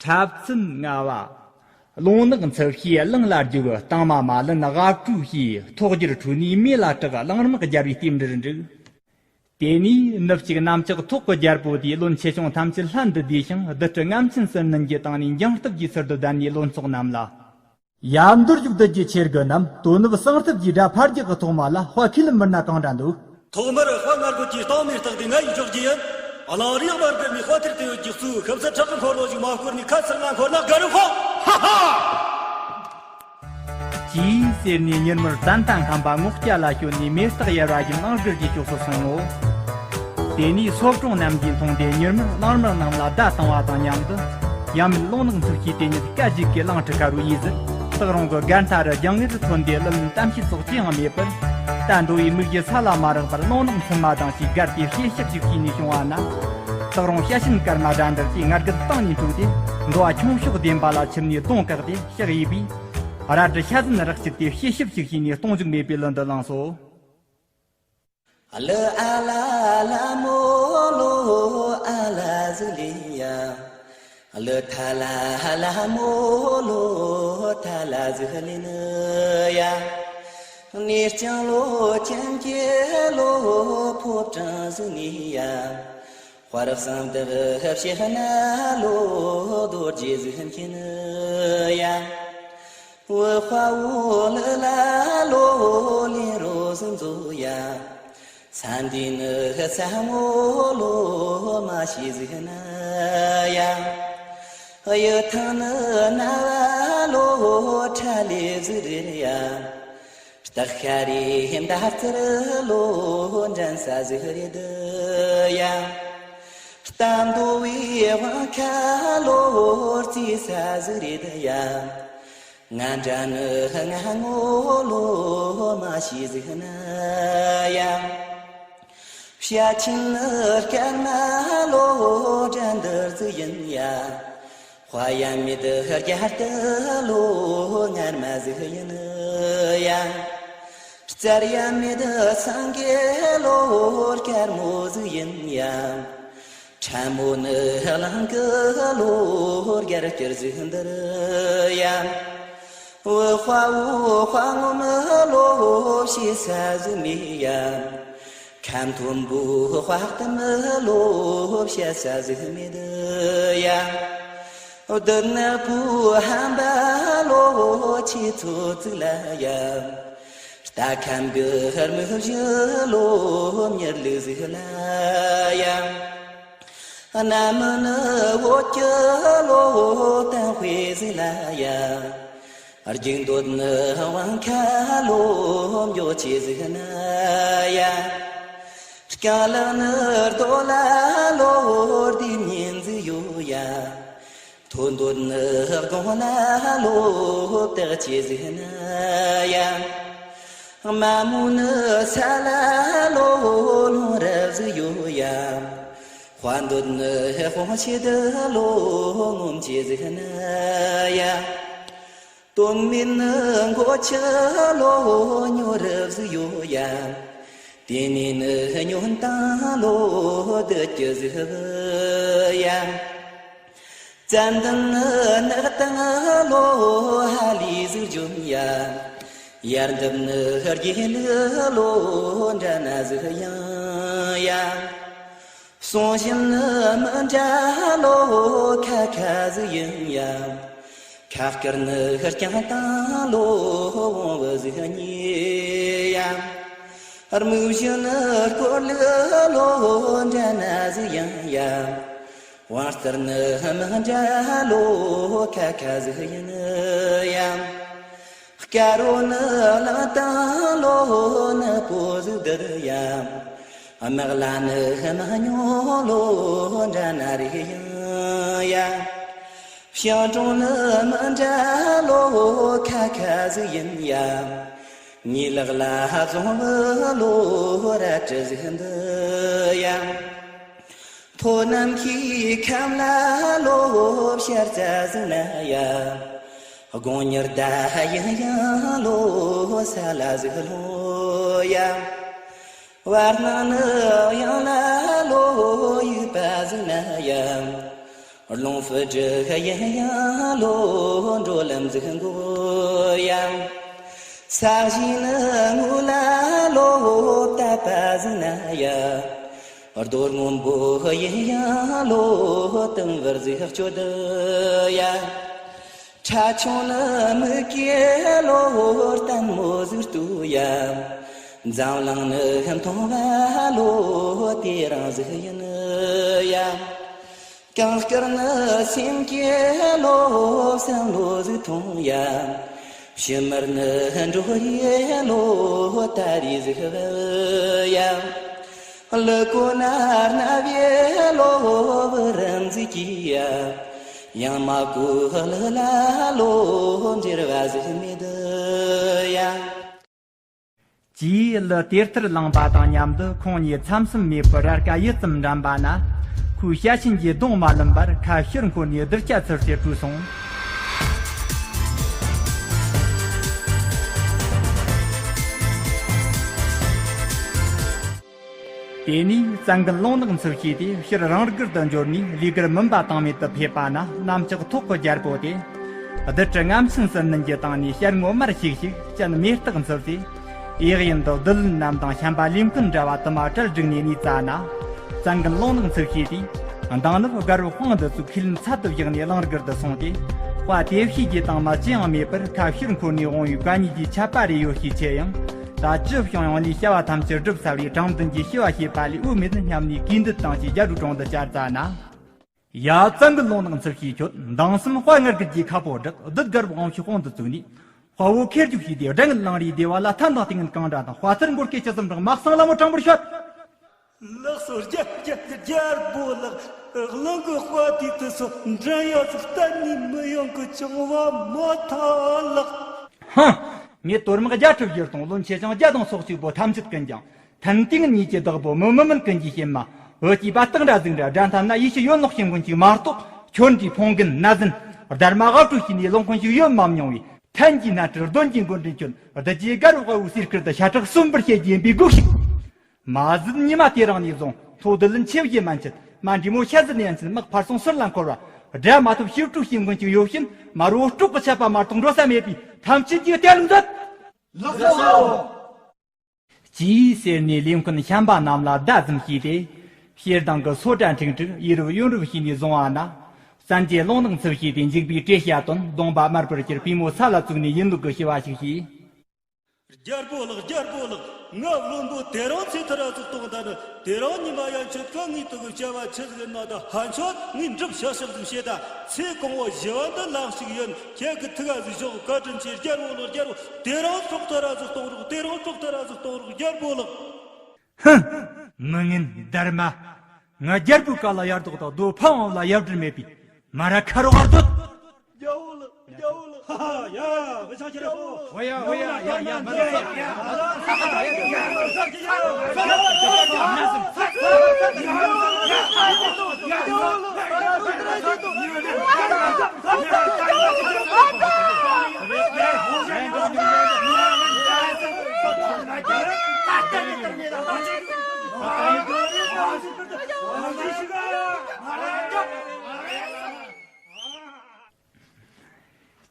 ཐབ་ཚུན་ལྔ་བ། རླུང་ནག་འཚུབ་ཤིས་གླིང་ལ་རྒྱུག། དང་མ་མ་ལན་སྒ་བྲོའི་ཤིས། ཐོག་རྒྱུར་ཁྲོས་ནས་མེ་ལ་གྲག། གླང་རྨག་རྒྱལ་བའི་རྟེན་འབྲེལ་འགྲིག། དེ་ནས་ནུབ་གཅིག་གནམ་ལྕགས་ཐོག་གི་རྒྱལ་པོ་དེས། བློན་ཆེ་ཆུང་ཐམས་ཅད་ལྷན་དུ་བསྡུས་ཤིང་། བདུད་དཀྲི་རྔམ་ཆེན་སུམ་བསྣུན་གྱི་སྟེང་ནས། འགྱིང་སྟབས་ཀྱི་ཚུལ་དུ་བསྡད་ནས། བློན་ཚོགས་རྣམས་ལ། ཡབ་མདོར་བཞུགས་བདུད་ཀྱི་ཆེ་རྒུ་རྣམས། དོ་ནུབ་གསང་སྟབས་ཀྱི་སྒྲ་ཕར་རྒྱག་གི་ཐོག་མ་ལ། དཔའ་ཁས་ལེན་མི་སྣ་གང་འདྲ་འདུག། ཐོག་མར་དཔའ་ངར་རྒོད་ཀྱི་རྟིང་མའི་རྟགས་དེ་ང་ཡིས་འཇོག་རྒྱུ་ཡིན། གླང་རིགས་མར་བརྒལ་ནས་དཔའ་ཐེར་དེ་ཡོད་ཀྱི་གཙོ་ཁབ་ས་ཁྲག་གི་འཁོར་ལོ་ཞིག་མ་བསྐོར་ནས་ཁ་ཚུར་མ་འཁོར་ན་དགའ་རུ་ཕོག། ཧ་ཧ། ཅེས་ཟེར་ནས་མྱུར་མར་བཙན་དང་ཁམས་པ་ངོ་སྐྱ་ལ་བསྐྱོན་ནས། མེ་སྟག་ཡལ་བ་བཞིན་གླང་སྒར་གྱི་ཕྱོགས་སུ་སོང་ངོ་། དེ་ནས་སོ་བྲུང་རྣམས་ཀྱིས་མཐོང་སྟེ། མྱུར་མར་གླང་དམར་རྣམས་ལ་བརྡ་བཏང་བ་དང་མཉམ་དུ། ཡང་མིན་རླུང་ནག་འཚུབ་ཤིས་དེ་ཉིད་སྐད་ཅིག་གིས་གླང་ཁྲི་ཁ་རུ་ཡིས་ཟིན། སྟག་རོང་གི་སྒར་མཐའ་རུ་རྒྱང་ངེར་ཐོན་ཏེ། གླུ་ལེན་གཏམ་བཤད་སོགས་ཅི་ཡང་མེད་པར། ད་འགྲོ་བའི་མིག་གིས་ས་ལ་མ་རེག་པར། རླུང་ནག་འཚུབ་མ་དང་བཅས་སྒར་དེ་ཕྱེ་ཤག་ཤག་བྱས་ནས་བྱུང་བ་ན། སྟག་རོང་ཤ་ཆེན་སྐར་མ་དགྲ་འདུལ་གྱིས་ངར་སྐད་བཏང་ནས་འཕྲོས་ཏེ། མདོ་བ་ཁྱུང་གཤོག་ལྡན་པ་ལ་ཁྱིམ་ནས་གདོང་བཀག་སྟེ་ཕྱག་གཡས་པས། རལ་གྲི་ཤ་ཟན་རག་བཅད་དེ་ཕྱེ་ཤག་ཤག་བྱས་ནས་གཏོང་འཇུག་མེད་པའི་གླུ་འདི་བླངས་སོ། གླུ་ཨ་ལ་ལ་མོ་ལོ་ཨ་ལ་ཟིག་ལེན་ཡ། གླུ་ཐ་ལ་ལ་མོ་ལོ་ཐ་ལ་ཟིག་ལེན་ཡ། གནས་ལྕང་ལོ་ཅན་གྱི་ལོ་ཕོ་བྲང་ཟིག་ནས་ཡ། དཔལ་བཟང་འདི་ཕྱི་ན་ལོ་རྡོ་རྗེ་ཟིག་མཁྱེན་ཡ། འོ་དཔའ་བོ་ལི་ལ་ལོ་ལེན་རོ་ཟིག་མཛོ་ཡ། ས་འདི་ནི་ས་ངོ་ལོ་མ་ཤི་ཟིག་ན་ཡ། གཡུ་ཐང་ནི་ན་བ་ལོ་ཁྲ་ལེ་ཟིག་རེད་ཡ། སྟག་ཤ་རའི་མདའ་རྩེར་ལོ་འགྲན་ས་ཟིག་རེད་ཡ། རྟ་འདོ་བའི་དབང་ཁ་ལོ་རྩེ་ས་ཟིག་རེད་ཡ། ང་འདྲ་ནི་ང་ངོ་ལོ་མ་ཤེས་ཟིག་ན་ཡ། བྱ་ཆེན་ནི་སྐར་མ་ལོ་འགྲན་བསྡུར་ཟིག་ཡིན་ཡ། དཔའ་ཡ་མེད་རྒྱལ་དུ་ལོ་ངར་མ་ཟིག་ཡིན་ཡ། རྩལ་ཡ་མེད་སེང་གེ་ལོ་དཀར་མོ་ཟིག་ཡིན་ཡ། ཕྲ་མོ་ནི་གླང་གི་ལོ་རྒྱལ་སྐྱེར་ཟིག་འདིར་ཡ། འོ་དཔའ་བོ་དཔའ་ངོམ་ལོ་ཤེས་ས་ཟིག་མེད་ཡ། ཁ་མཐོན་པོའི་དཔའ་གཏམ་ལོ་བཤད་ས་ཟིག་མེད་ཡ། བདུད་ནག་པོའི་ཧམ་པ་ལོ་ཆེ་ཚོ་ཙིག་ལ་ཡ། རྟ་ཁམ་གི་རྨུ་བཞི་ལོ་མྱུར་ལུག་ཟིག་ལ་ཡ། གནམ་ནི་འོད་ཀྱི་ལོ་བརྟན་དཔེ་ཟིག་ལ་ཡ། རྒྱུག་འདོད་ནི་དབང་ཁ་ལོ་མགྱོགས་ཆེ་ཟིག་ན་ཡ། རྐང་ལག་ནི་རྡོ་ལ་ལོ་ལྡེམ་ཉེན་ཟིག་ཡོད་ཡ། ཐོ་འདོད་ནི་དགོང་ལ་ལོ་བཏགས་ཆེ་ཟིག་ན་ཡ། མ་མོ་ནི་ས་ལ་ལོ་ལྷུང་རབས་ཟིག་ཡོད་ཡ། དཔའ་འདོད་ནི་དཔུང་ཆེ་དུ་ལོ་ངོམ་ཆེ་ཟིག་ན་ཡ། དོན་མེད་ནི་མགོ་ཆུ་ལོ་ཉོ་རབས་ཟིག་ཡོད་ཡ། དེ་ནས་ནི་ཉོན་དང་ལོ་བདུད་ཀྱི་ཟིག་བུ་ཡ། ཙན་དན་ནི་ནག་དང་ལོ་ཧ་ལས་ཟིག་འཇོམས་ཡ། ཡར་འདབས་ནི་དགེ་ལུགས་ལོ་འདྲ་ན་ཟིག་ཡང་ཡ། གསུང་བཞིན་ནི་མི་འདྲ་ལོ་ཁ་ཁ་ཟིག་ཡིན་ཡ། ཁ་དཀར་ནི་རྐྱང་དང་ལོ་བོང་བུ་ཟིག་ཉེ་ཡ། རྨུགས་བཞིན་ནི་སྐོར་ལི་ལོ་འདྲ་ན་ཟིག་ཡིན་ཡ། དབང་རྩལ་ནི་མི་འདྲ་ལོ་ཁ་ཁ་ཟིག་ཡིན་ཡ། དཀར་རོ་ནི་གླང་དང་ལོ་ནག་པོ་ཟིག་འདིར་ཡ། དམག་ལ་ནི་མ་ཉོ་ལོ་འདྲ་ན་རེ་ཡིན་ཡ། ཞིང་གྲོང་ནི་མི་འདྲ་ལོ་ཁ་ཁ་ཟིག་ཡིན་ཡ། ཉེ་ལག་ལ་བཟུང་བུ་ལོ་རལ་གྲི་ཟིག་འདི་ཡ། མཐོ་གནམ་གྱི་ཁམས་ལ་ལོ་ཤར་རྩ་ཟིག་ན་ཡ། དགོང་ཉིར་ཟླ་ཡང་ཡང་ལོ་ས་ལ་ཟིག་ལྷུང་ཡ། བར་སྣང་ནི་གཡང་ལ་ལོ་ཡུག་པ་ཟིག་ན་ཡ། རླུང་བུ་དྲུག་ཡིན་ཡང་བློ་འགྲོ་ལམ་ཟིག་འགོ་ཡ། ས་གཞི་ནི་ངུ་ལ་བློ་དད་པ་ཟིན་ན་ཡ། རྡོ་སྔོན་པོ་ཡིན་ཡང་བློ་དུམ་བུར་ཟིག་སྤྱོད་ཡ། ཁྲ་ཆུང་ནི་མིག་གིས་བློ་ལྟད་མོ་ཟིག་ལྟོས་ཡ། འཛམ་གླིང་ནི་མཐོང་བ་བློ་དེ་རང་ཟིག་ཡིན་ཡ། གངས་དཀར་ནི་སེམས་ཀྱི་བློ་བསམ་བློ་ཟིག་ཐོང་ཡ། ཕྱི་མར་ནི་འགྲོ་ཡི་བློ་ད་རེས་ཟིག་བབ་ཡ། ལི་གོ་ན་རྣ་བའི་བློ་བུ་རམ་ཟིག་གི་ཡ། ཡང་མ་གོ་ལི་ལ་བློ་འབྱེར་བ་ཟིག་མེད་ཡ། ཅེས་ལི་དེར་ཐར་ལངས་པ་དང་མཉམ་དུ་ཁོང་གཉིས་མཚམས་སུ་མེད་པར་ར་ཀ་ཡུད་ཙམ་འགྲན་པ་ན། ཁོའི་ཞལ་ཆེམས་ཀྱི་གདོང་མ་ལོན་པར་ཁ་ཕྱིར་འཁོར་ནས་རྡུལ་ཆ་ཚུར་ཕྱིར་བྲོས་སོང་། དེ་ནས་བཙན་རྒོད་རླུང་ནག་འཚུབ་ཤོས་དེ་ཕྱིར་རང་སྒུལ་དུ་འབྱོར་ནས་ལས་ཀར་མུན་པ་དྭངས་མེད་དུ་ཕེབས་པ་ན། གནམ་ལྕགས་ཐོག་གི་རྒྱལ་པོ་དེ་རྡུལ་དྲི་རྔམ་ཤིང་སུ་བསྣུན་གྱི་བཏང་ནས་ཞལ་ངོ་དམར་ཤིག་ཤིག་སྤྱན་མེ་སྟག་འཚུབ་སྟེ། གཡས་གཡོན་དུ་བདུད་བློན་རྣམས་དང་བྱམས་པ་ལེའུ་མཁན་འདྲ་བ་དུ་མ་གྲལ་བསྒྲིགས་ནས་གནས་ཙ་ན། བཙན་རྒོད་རླུང་ནག་འཚུབ་ཤོས་དེས་མདང་ནུབ་དགའ་རབ་དཔང་དུ་བཙུགས་ཁས་ལེན་ཚར་དུ་བཞག་ནས་གླིང་སྒར་དུ་སོང་སྟེ། དཔའ་དེ་བཤིས་ཀྱི་དྭངས་མ་ཅི་ཡང་མེད་པར་ཁ་ཕྱིར་འཁོར་ནས་འོང་བའི་གད་སྙིགས་ཀྱི་ཆད་པ་རེ་ཡོད་ཤས་ཆེ་ཡང་། ད་ཅི་བྱུང་ཡང་ལས་བྱ་བ་ཐམས་ཅད་སྒྲུབ་ཚར་བའི་དྲང་བདེན་གྱི་སྐྱེ་བ་བྱེད་པ་ལས་འོས་མེད་སྙམ་ནས་གུས་འདུད་དང་བཅས་རྒྱལ་པོའི་དྲུང་དུ་བཅར་ཙ་ན། ཡ། བཙན་རྒོད་རླུང་ནག་འཚུབ་ཤོས་ཁྱོད། མདང་གསུམ་དཔའ་ངར་གྱི་ཁ་ཕོ་བསྒྲགས། བདུད་དགའ་རབ་དབང་ཕྱུག་དཔུང་དུ་བཙུགས་ནས། དཔའ་བོ་ཁེར་རྒྱུག་བྱས་ཏེ་དགྲ་ངན་ལང་རིའི་སྡེ་བ་ལ་ཐན་དང་ལྟས་ངན་གང་འདྲ་དང་། དཔའ་རྟུལ་མགོ་སྐེ་ཅི་ཙམ་དྲངས། མ་གསང་ལ་མོ་དྲང་པོར་ཤོད། ལགས་སོ། རྒྱལ་རྒྱལ་རྒྱལ་པོ་ལགས། གླིང་གི་དཔའ་དེ་དུ་སོ་འདྲེན་ཡ་ཟིག་གཏན་ནས་མི་ཡོང་གི་བྱུང་བ་མ་ཐག་ལགས། ཧང་། ངས་དོར་དམག་བརྒྱ་ཁྲི་བཞི་སྟོང་། བློན་ཆེ་ཆུང་བརྒྱ་དང་སོ་གཅིག་པོ་ཐམས་ཅད་ཀུན་ཀྱང་། ཐན་ཏིང་ངེ་གཉིས་ཀྱི་བདག་པོ་མི་མི་མིན་ཀུན་གྱི་སྐྱེལ་མ། འུ་ཅག་པ་སྟག་འདྲ་གཟིག་འདྲ་དགྲ་འཐབ་ན་ཡིད་ཆེས་ཡོད་ནོག་ཞིང་ཀུན་གཅིག་མ་གཏོགས། ཁྱོད་འདྲའི་ཕོངས་རྒན་ན་ཟན། སྡར་མ་ཨབ་ཕྲུག་ཤིག་ནས་ལོངས་ཁོན་ཞིག་ཡོད་མ་མྱོང་བས། ཐན་གྱི་སྣ་ཁྲིད་གདོན་གྱི་མགོ་འདྲེན་ཁྱོད། བདུད་ཀྱི་དགའ་རབ་དཔའ་བོའི་གསེར་སྐུད་དུ་ཤ་ཁྲག་གསོན་པོར་བྱེད་རྒྱུ་ཡིན་པའི་སྒོ་ཞིག། མ་གཞི་ཉི་མ་དེ་རིང་ནས་བཟུང་མཐོ་བདུད་ལན་ཆེ་བཞི་མན་ཆད། མ་འདྲེ་མོ་ཤ་ཟི་ནས་ཡན་ཆད། དམག་ཕར་སོང་ཟུར་ལ་འཁོར་བ། དགྲ་མ་ཐུབ་ཤི་ཕྲུག་ཤིང་ཀུན་གཅིག་ཡོད་ཕྱིན། མ་རུ་སྲོག་གི་ཆད་པ་མ་གཏོགས་འགྲོ་ས་མེད་པས། ཐམས་ཅད་ཀྱིས་གཏན་ལ་མཛད། ལགས་སོ། ཅེས་ཟེར་ནས་ལས་མཁན་བྱམས་པ་རྣམས་ལ་བརྡ་ཙམ་བྱས་ཏེ། ཞེ་སྡང་གི་སོ་སྒྲ་འཁྲིག་འཁྲིག་ཡེ་རུབ་གཡོན་རུབ་བྱས་ནས་བཟུང་བ་ན། བཙན་རྒོད་རླུང་ནག་འཚུབ་ཤོས་དེ་འཇིགས་པའི་བྲེད་ཤ་བཏོན། གདོང་པ་དམར་པོར་གྱུར། པུས་མོ་ས་ལ་བཙུགས་ནས་ཡིན་ལུགས་ཀྱི་ཞུ་བ་ཞིག་བྱས། རྒྱལ་པོ་ལགས། རྒྱལ་པོ་ལགས། ང་བློན་པོ་དེ་རིང་ཚེ་ཐར་ར་ཟིག་གཏོང་ད་ནི། དེ་རིང་ཉི་མ་ཡན་ཆད་ཀ་ངའི་དུ་གི་བྱ་བ་ཆི་ཟིག་ཡིན་ན་ད་ཕན་ཆོད་ངའི་འགྲུབ་ཤག་ཤག་ཟིག་བྱེད་ད། ཚེ་གང་བོ་ཞི་བ་འདི་ལམ་ཞིག་ཡིན། ཁྱེད་ཀྱི་ཐུགས་ཨ་ཟིག་ཞོག། བཀའ་དྲིན་ཆེ། རྒྱལ་པོ་ལགས། རྒྱལ་པོ། དེ་རིང་སྲོག་ཐར་ར་ཟིག་གཏོང་རོགས། དེ་རིང་སྲོག་ཐར་ར་ཟིག་གཏོང་རོགས། རྒྱལ་པོ་ལགས། ཧུམ། མི་ངན་སྡར་མ། ང་རྒྱལ་པོའི་བཀའ་ལ་ཡར་ལྡོག་དང་རྡོ་ཕང་བ་ལ་ཡར་འདྲིལ་མེད་པའི་མ་ར་ཁ་རོག་གར་སྡོད། རྒྱལ་པོ་ལགས། རྒྱལ་པོ་ལགས། ཧ་ཧ། ཡ། བུ་ཆུང་ཁྱེད་ར་ཧོ། ཧོ་ཡ། ཧོ་ཡ། ཡ་ཡ། མ་ལ་ས།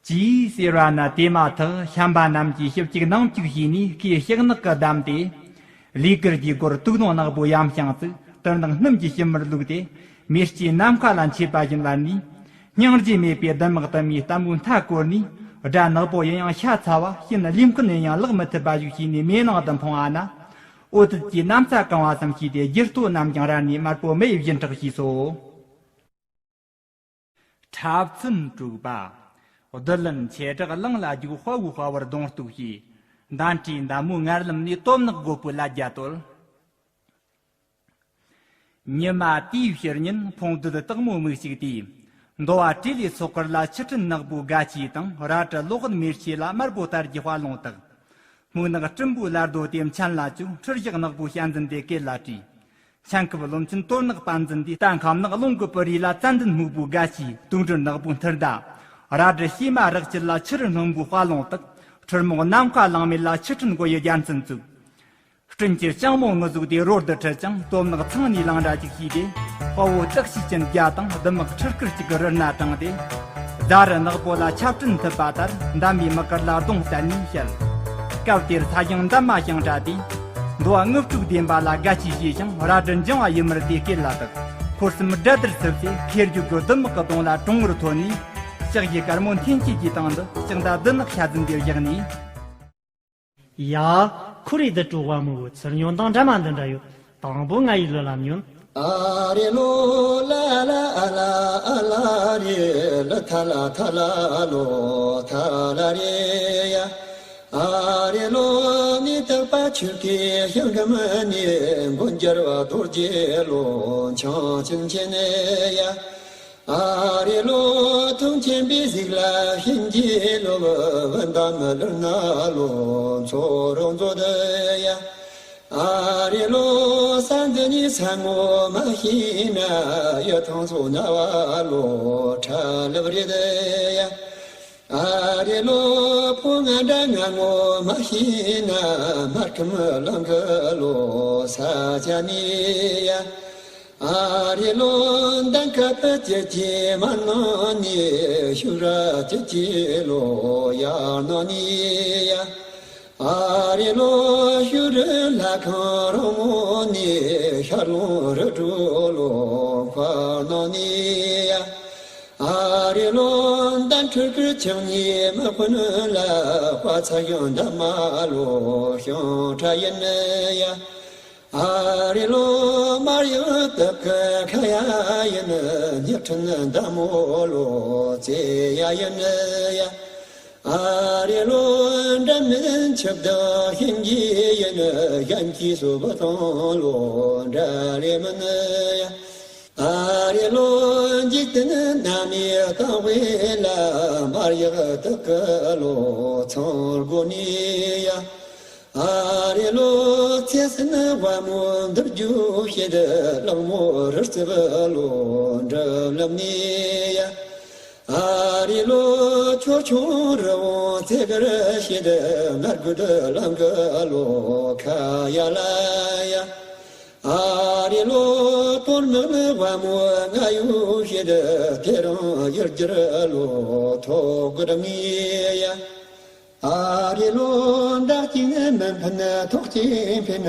ཅེས་ཟེར་བ་ན། དེ་མ་ཐག་བྱམས་པ་རྣམས་ཀྱིས་ཞབས་གཅིག་གནང་གཅིག་བྱས་ནས་ཁོས་ཕྱག་ནག་གིས་བསྡམས་ཏེ། ལས་ཀིར་གྱི་སྒོར་དུག་སྣང་ནག་པོ་ཡམ་བཤངས་ཚུགས། དུར་ནག་སྣུམ་གྱི་ཕྱི་མར་བླུགས་ཏེ། མེ་ལྕེ་ནམ་མཁའ་ལ་མཆེད་པ་བཞིན་བར་ནས། སྙིང་རྗེ་མེད་པའི་བདུད་དམག་དུ་མའི་ལྟད་མོའི་མཐའ་བསྐོར་ནས། དགྲ་ནག་པོ་ཡིན་ཡང་ཤ་ཚ་བ། གཤིན་ལས་མཁན་ཡིན་ཡང་ལག་མི་ཐུབ་པ་ཞིག་བྱས་ནས་མེ་ནང་དུ་འཕངས་པ་ན། འོད་དུ་ཀྱི་གནམ་ས་གང་བ་ཙམ་བྱས་ཏེ། རྒྱུ་སྟོད་རྣམས་ཀྱང་རལ་ནས་དམར་པོ་མེ་ཡི་བཞིན་ཁྲག་ཞིག་སོ། འཁྲབ་ཚན་དྲུག་པ། བདུད་བློན་ཆེ་དྲག་གླིང་ལ་རྒྱུག། དཔའ་བོའི་དཔའ་བར་གདོང་གཏུགས་བྱས། མདའ་འདྲེ་མདའ་མོའི་མངལ་ལམ་ནས། སྟོབས་ནག་རྒོད་པོའི་ལ་རྒྱ་བཏོལ། ཉི་མ་དེའི་ཕྱི་ཉིན་ཕུང་བདུད་སྟག་མོ་མིག་གཅིག་དེས། མདོ་བ་བྲིས་ལས་ཚོགས་དཀར་ལ། ཆུ་ཕྲན་ནག་པོའི་དགའ་ཆས་དང་། རལ་གྲི་གློག་ཨན་མེར་ཆས་ལ། དམར་པོ་དར་གྱི་དཔའ་ལོང་བཏགས། སྨུག་ནག་སྲིན་པོའི་ལ་རྡོ་དེ་མཆན་ལ་བཅུག། ཁྲིར་བཞག་ནག་པོའི་ཞལ་འཛིན་དེ་སྐེ་ལ་དཀྲིས། མཆན་ཁུབ་བློན་ཆེན་དོར་ནག་པ་འཛིན་དེ། རྟ་ཁམ་ནག་རླུང་གི་སྤུ་རིས་ལ། ཙན་དན་སྨུག་པོའི་དགའ་ཆས། དུང་སྦྲུལ་ནག་པོའི་མཐུར་མདའ། རལ་གྲི་ཤེ་མ་རག་ཅིལ་ལ། ཆུ་རུ་སྣུམ་པོའི་དཔའ་ལོང་བཏགས། ཁྲིར་མོ་ནམ་མཁའ་ལང་མེད་ལ། ཆུ་ཕྲན་མགོ་ཡི་རྒྱལ་མཚན་བཙུགས། སྤྲིན་གྱི་ལྕང་མོ་ངུ་ཟུག་དེ་རོལ་དུ་ཁྲིད་ཅིང་དོམ་ནག་ཚང་ནས་ལངས་ར་ཅིག་ཤེས་ཏེ། དཔའ་བོ་སྟག་ཤི་ཅན་བརྒྱ་དང་བདུད་དམག་ཁྲི་སྐོར་གཅིག་གི་རུ་སྣ་དྲངས་ཏེ། རྫ་རི་ནག་པོ་ལ་ཆབ་སྲིད་མཐུད་པ་ལྟར་འདམ་མའི་དམག་གར་ལ་གདོང་གཏད་ནས་བཤད། སྐབས་དེར་ས་ཞིང་འདབ་མ་ཞིང་བཀྲ་དེ། འདོ་བ་དངོས་གྲུབ་བདེན་པ་ལ་དགའ་སྐྱིད་བྱས་ཤིང་རལ་གྲི་འགྱིང་བ་ཡུ་མར་དེ་སྐེ་ལ་བཏགས། འཁོར་གསུམ་དགྲ་དར་ཚུབས་ཏེ་ཁེར་རྒྱུག་གི་བདུད་དམག་གི་གདོང་ལ་གྲོང་ངར་ཐོན་ནས། ལྕགས་ཀྱི་དཀར་མོ་འཐེན་སྐྱེས་ཀྱི་སྟེང་དུ་ལྕགས་མདའ་བདུད་ནག་ཤ་ཟན་དེར་བཞག་ནས། ཡ། ཁོ་རེ་འདི་དྲུག་བ་མོ་ཚུར་ཉོན་དང་འདྲ་མ་འདི་འདྲ་ཡོད། དང་པོ་ང་ཡི་ལོ་ལ་ཉོན། ཨ་རེ་ལོ་ལ་ལ་ཨ་ལ་ཨ་ལ་རེ་ལ་ཐ་ལ་ཐ་ལ་ལོ་ཐ་ལ་རེ་ཡ། ཨ་རེ་ལོ་ནི་དག་པ་ཆུ་ཀའི་ཤང་གི་མ་ནི་མགོན་རྒྱལ་བ་རྡོ་རྗེ་ལོ་འཆང་ཆེན་ཆེན་ནི་ཡ། ཨ་རེ་ལོ་དུང་ཆེན་པའི་གཟིག་ལ་ཤིན་གྱི་ལོ་བན་དམ་ལུ་ན་ལོ་མཚོ་རོང་མཛོ་དི་ཡ། ཨ་རེ་ལོ་ས་འདི་ནི་ས་ངོ་མ་ཤི་ན་ཡ་ཐང་སོ་ན་བ་ལོ་ཁྲ་ལབ་རེ་དི་ཡ། ཨ་རེ་ལོ་ཕོ་ང་འདྲ་ང་ངོ་མ་ཤི་ན་མར་ཁམ་ལང་གི་ལོ་ས་ཆ་ནི་ཡ། ཨ་རེ་ལོ་འདང་ཁ་པ་ཅེ་ཅེ་མ་ནོ་ནི་ཤུ་ར་ཅེ་ཅེ་ལོ་ཡ་ནོ་ནི་ཡ། ཨ་རེ་ལོ་ཤུ་རུ་ལྷ་ཁང་རོ་མོ་ནི་ཤར་ལོང་རུ་དྲུག་ལོ་ཁ་ནོ་ནི་ཡ། ཨ་རེ་ལོ་འདན་ཁྲི་ཁྲི་ཆང་ཉི་མ་ཁུ་ནུ་ལ་དཔའ་ཚ་ཡང་འདབ་མ་ལོ་ཤང་ཁྲ་ཡིན་ནི་ཡ། ཨ་རེ་ལོ་མར་ཡང་དག་གི་ཁ་ཡ་ཡིན་ནི་ཉི་ཁྲི་ནི་འདབ་མོ་ལོ་ཙེ་ཡ་ཡིན་ནི་ཡ། ཨ་རེ་ལོ་འདྲ་མིན་ཆབ་དང་ཤིན་གྱི་ཡིན་ནི་གཞན་གྱི་སོ་བ་དང་ལོ་འདྲ་རེ་མིན་ནི་ཡ། ཨ་རེ་ལོ་འཇིག་རྟེན་ན་མི་དང་བའི་ལ་མར་ཡག་དག་གི་ལོ་ཚང་དགོ་ནི་ཡ། ཨ་རེ་ལོ་ཚེ་སྲིན་བ་མོ་འདུར་རྒྱུ་ཤེད་གླང་མོ་རི་རྩེ་བ་ལོ་འདྲ་ལམ་ནི་ཡ། ཨ་རེ་ལོ་ཆོ་ཆུང་རི་བོང་ཚེ་གར་ཤེད་ངར་གུ་དི་ལང་གི་ལོ་ཁ་ཡ་ལ་ཡ། ཨ་རེ་ལོ་དོན་མི་མི་བ་མོ་ང་ཡུ་ཤེད་དེ་རང་ཡར་གྱར་ལོ་ཐོག་གི་ངི་ཡ། ཨ་རེ་ལོ་འདྲ་གཅིག་ནི་མི་འཕེན་ཐོག་གཅིག་འཕེན་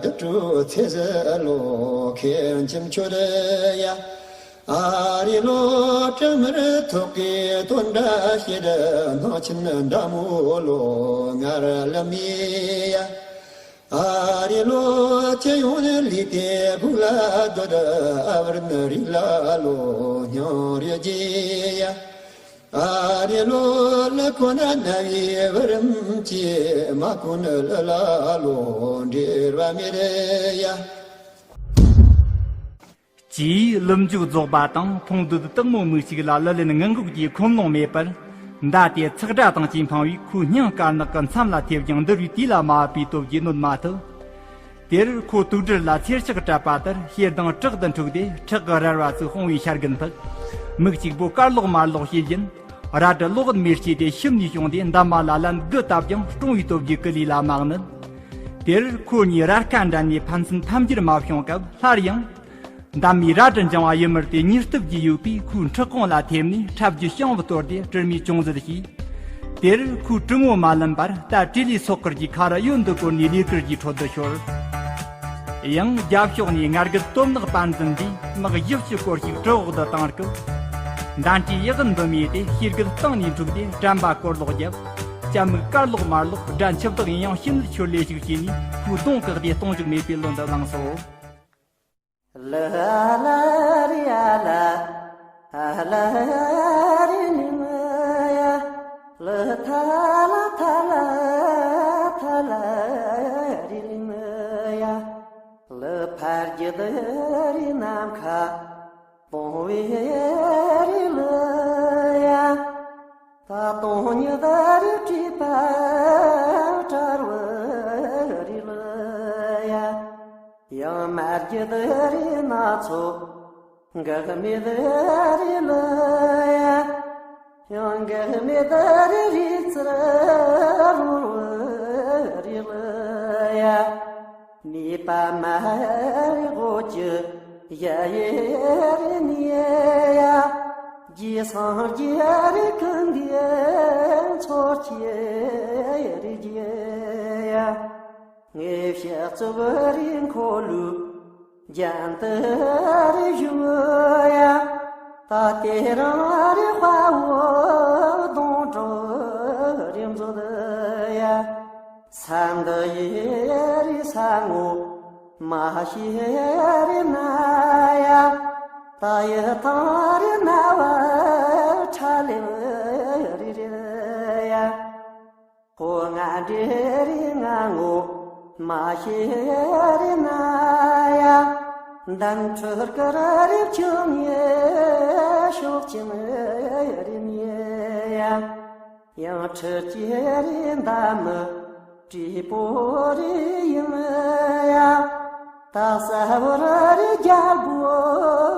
དུ་དྲུག་ཚེ་ཟི་ལོ་ཁེན་ཁྱིམ་ཆོད་ཡ། ཨ་རེ་ལོ་གྲང་མར་ཐོག་གི་དོན་འདྲ་ཤེད་ནང་ཆེན་འདྲ་མོ་ལོ་ངར་ལམ་ཡ། ཨ་རེ་ལོ་ཁྱེད་ཡོང་ནས་ལི་ཏེ་བུ་ལ་སྡོད་ཨ་བར་ནི་རི་ལ་ལོ་སྙིང་རེ་རྗེ་ཡ། ཨ་རེ་ལོ་ལ་ཁོ་ན་ན་བའི་བུ་རམ་ཅི་མ་ཁོ་ནི་ལ་ལ་ལོ་འབྲེལ་བ་མེད་ཡ། ཅེས་ལུམ་མཇུག་རྫོགས་པ་དང་ཕུང་འདུས་སྟག་མོ་མིག་གཅིག་ལ་ལི་ལན་ངང་སྒུག་གི་ཁོམ་ལོང་མེད་པར། མདའ་དེ་ཚག་སྒྲ་དང་བཅས་འཕངས་པས་ཁོའི་སྙིང་དཀར་ནག་གི་མཚམས་ལ་ཐེབས་ཀྱང་འདུལ་བའི་དུས་ལ་མ་བབས་པའི་སྟོབས་ཀྱིས་གནོད་མ་ཐུབ། དེར་ཁོ་དུག་སྦྲུལ་ལ་ཚེར་ཕྱག་སྤྲད་པ་ལྟར་ཞེ་སྡང་དྲག་ཏུ་འཁྲུགས་ཏེ་ཁྲག་གི་རལ་བ་ཚོས་ཕུང་བའི་ཤ་རྒུན་ཕུད། མིག་གཅིག་པོ་དཀར་ལོག་དམར་ལོག་བྱེད་བཞིན། རལ་གྲི་གློག་ཨིན་མེར་སྐྱེས་ཏེ་ཤུབས་ནས་བྱུང་སྟེ་འདབ་མ་ལ་ལན་དགུ་བཏབ་ཀྱང་སྲུང་བའི་སྟོབས་ཀྱིས་ཀི་ལི་ལ་མ་གནོད། དེར་ཁོ་གཉིས་རལ་ཁ་འགྲན་ནས་ཕན་ཚུན་ཐམས་ཅད་མ་བྱུང་སྐབས་སླར་ཡང་། འདབ་མའི་རལ་གྲི་འགྱིང་བ་ཡུ་མུར་དེ་ཉིས་སྟབས་ཀྱིས་གཡུགས་པས་ཁོའི་འཁྲི་ཀོང་ལ་ཐེབས་ནས་ཁྲབ་རྒྱུ་ཤིང་བུ་གཏོར་ཏེ་དྲི་མས་ཅུང་ཟད་བྱས། དེར་ཁོའི་གྲི་ངོ་མ་ལོན་པར་རྟ་བྲེ་ལི་སོག་དཀར་གྱི་ཁ་རུ་གཡོན་དུ་བསྐོར་ནས་ལས་དཀར་གྱི་ཁྲོད་དུ་ཤོར། ཡང་རྒྱབ་ཕྱོགས་ནས་ངར་རྒུད་དོམ་ནག་པ་འཛིན་པས་དམག་བཞི་བཅུ་སྐོར་ཞིག་གྲི་འོག་ཏུ་བཏང་སྐབས། མདའ་འཕྲིན་ཡག་གི་འདུ་མེད་དེ་ཤེལ་རྒྱུད་སྟེང་ནས་འཁྲུགས་ཏེ་དྲན་པ་སྐོར་ལོག་བརྒྱབ། སྐྱ་མིག་དཀར་ལོག་དམར་ལོག་སྒྲ་འཆི་བདག་ཡིན་ཡང་ཤིན་ཏུ་ཆོད་ལེ་ཞིག་བྱས་ནས་ཁོའི་གདོང་བཀག་སྟེ་གཏོང་འཇུག་མེད་པའི་ལོན་དུ་བླངས་སོ། ལ་ལ་རི་ཨ་ལ་ཨ་ལ་རི་ལི་མ་ཡ། ལ་ཐ་ལ་ཐ་ལ་ཐ་ལ་རི་ལི་མ་ཡ། ལ་ཕར་རྒྱུད་རི་ནམ་མཁའ་སྟོང་བའི་རི་ལ་ཡ། ད་དུང་ཉི་ཟླ་རི་བྲིས་པ་བྲལ་བའི་རི་ལ་ཡ། ཡང་མ་རྒྱུད་རི་སྣ་ཚོགས་འགག་མེད་རི་ལ་ཡ། ཡང་འགག་མེད་རི་རི་རྩེར་རོལ་བའི་རི་ལ་ཡ། མེད་པ་མ་དབུ་ཀྱི་གཞལ་ཡས་ནས་ཡ། རྗེས་སངས་རྒྱས་ཀུན་འདུས་མཚོ་སྐྱེས་རིགས་ཀྱི་ཡ། ངེས་ཤེས་གཙུག་རིས་འཁོར་ལོའི་རྒྱན་དུ་བཞུགས་ཡ། ད་ལྟའི་རང་རིག་དཔའ་བོ་སྡོང་གྲོགས་རིགས་མཛོད་ཡ། ས་འདི་ཡི་རི་ས་ངོ་མ་ཤེས་རི་ན་ཡ། ད་ཡི་ཐང་རི་ན་བ་ཁྲ་ལེབ་རི་རི་ཡ། ཧོ་ང་འདྲེ་རི་ང་ངོ་མ་ཤེས་རི་ན་ཡ། འདན་ཁྲི་དཀར་རི་ཆུ་ངའི་ཕྱོགས་ཀྱི་རི་མི་ཡ། ཡང་ཁྲི་སྐྱེས་རི་འདབ་མི་བྲིས་པོ་རི་ཡིན་ཡ། ད་ས་བོར་རི་རྒྱལ་པོ་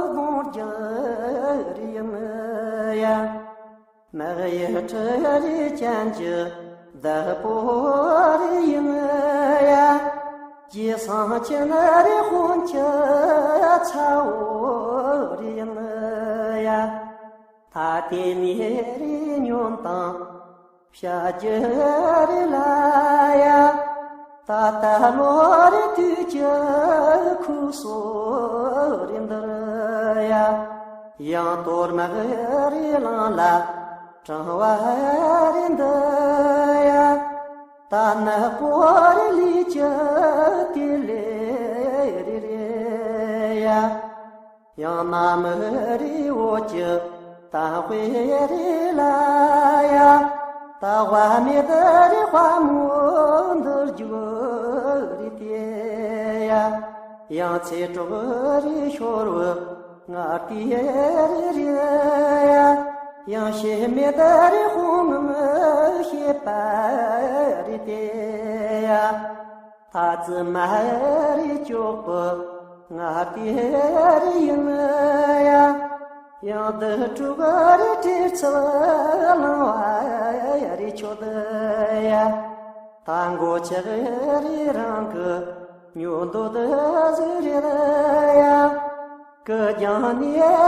སྡོང་རྒྱུ་རི་ཡིན་ཡ། མི་ཡི་ཁྲི་རི་ཅན་གྱི་བདག་པོ་རི་ཡིན་ཡ། རྗེས་སངས་ཆེན་རི་དཔོན་གྱི་ཚ་བོ་རི་ཡིན་ཡ། ད་ལྟའི་ནས་རི་ཉོན་དང་བྱ་རྒྱུ་རི་ལ་ཡ། ད་ལྟ་ལོ་རི་དུས་ཀྱི་ཁུག་སོ་རི་འདིར་ཡ། ཡང་གཏོར་མ་རི་ལང་ལ་དྲང་བ་རི་འདི་ཡ། ད་ནག་པོ་རི་ལུས་ཀྱི་ལྟེ་ལེ་རི་རེད་ཡ། ཡང་ན་མི་རི་འོག་གི་དམ་དཔེ་རི་ལ་ཡ། ད་དཔའ་མེད་རི་དཔའ་མོ་འདུལ་རྒྱུ་རི་དེ་ཡ། ཡང་ཚེ་གྲོགས་རི་ཤོར་བུ་ང་ལྟའི་རི་རེད་ཡ། ཡང་ཤེས་མེད་རི་དཔུང་ངམ་ཤེས་པ་རི་དེ་ཡ། ད་ཙི་མ་རི་ཅོག་པུ་ང་ལྟའི་རི་ཡིན་ཡ། ཡང་བདུད་དྲུག་རི་བྲེལ་ཚུལ་ལང་བ་རི་ཆོད་ཡ། ད་མགོ་ཆག་རི་རང་གི་ཉོ་འདོད་ཟིག་རེད་ཡ། སྐུ་རྒྱང་ནས་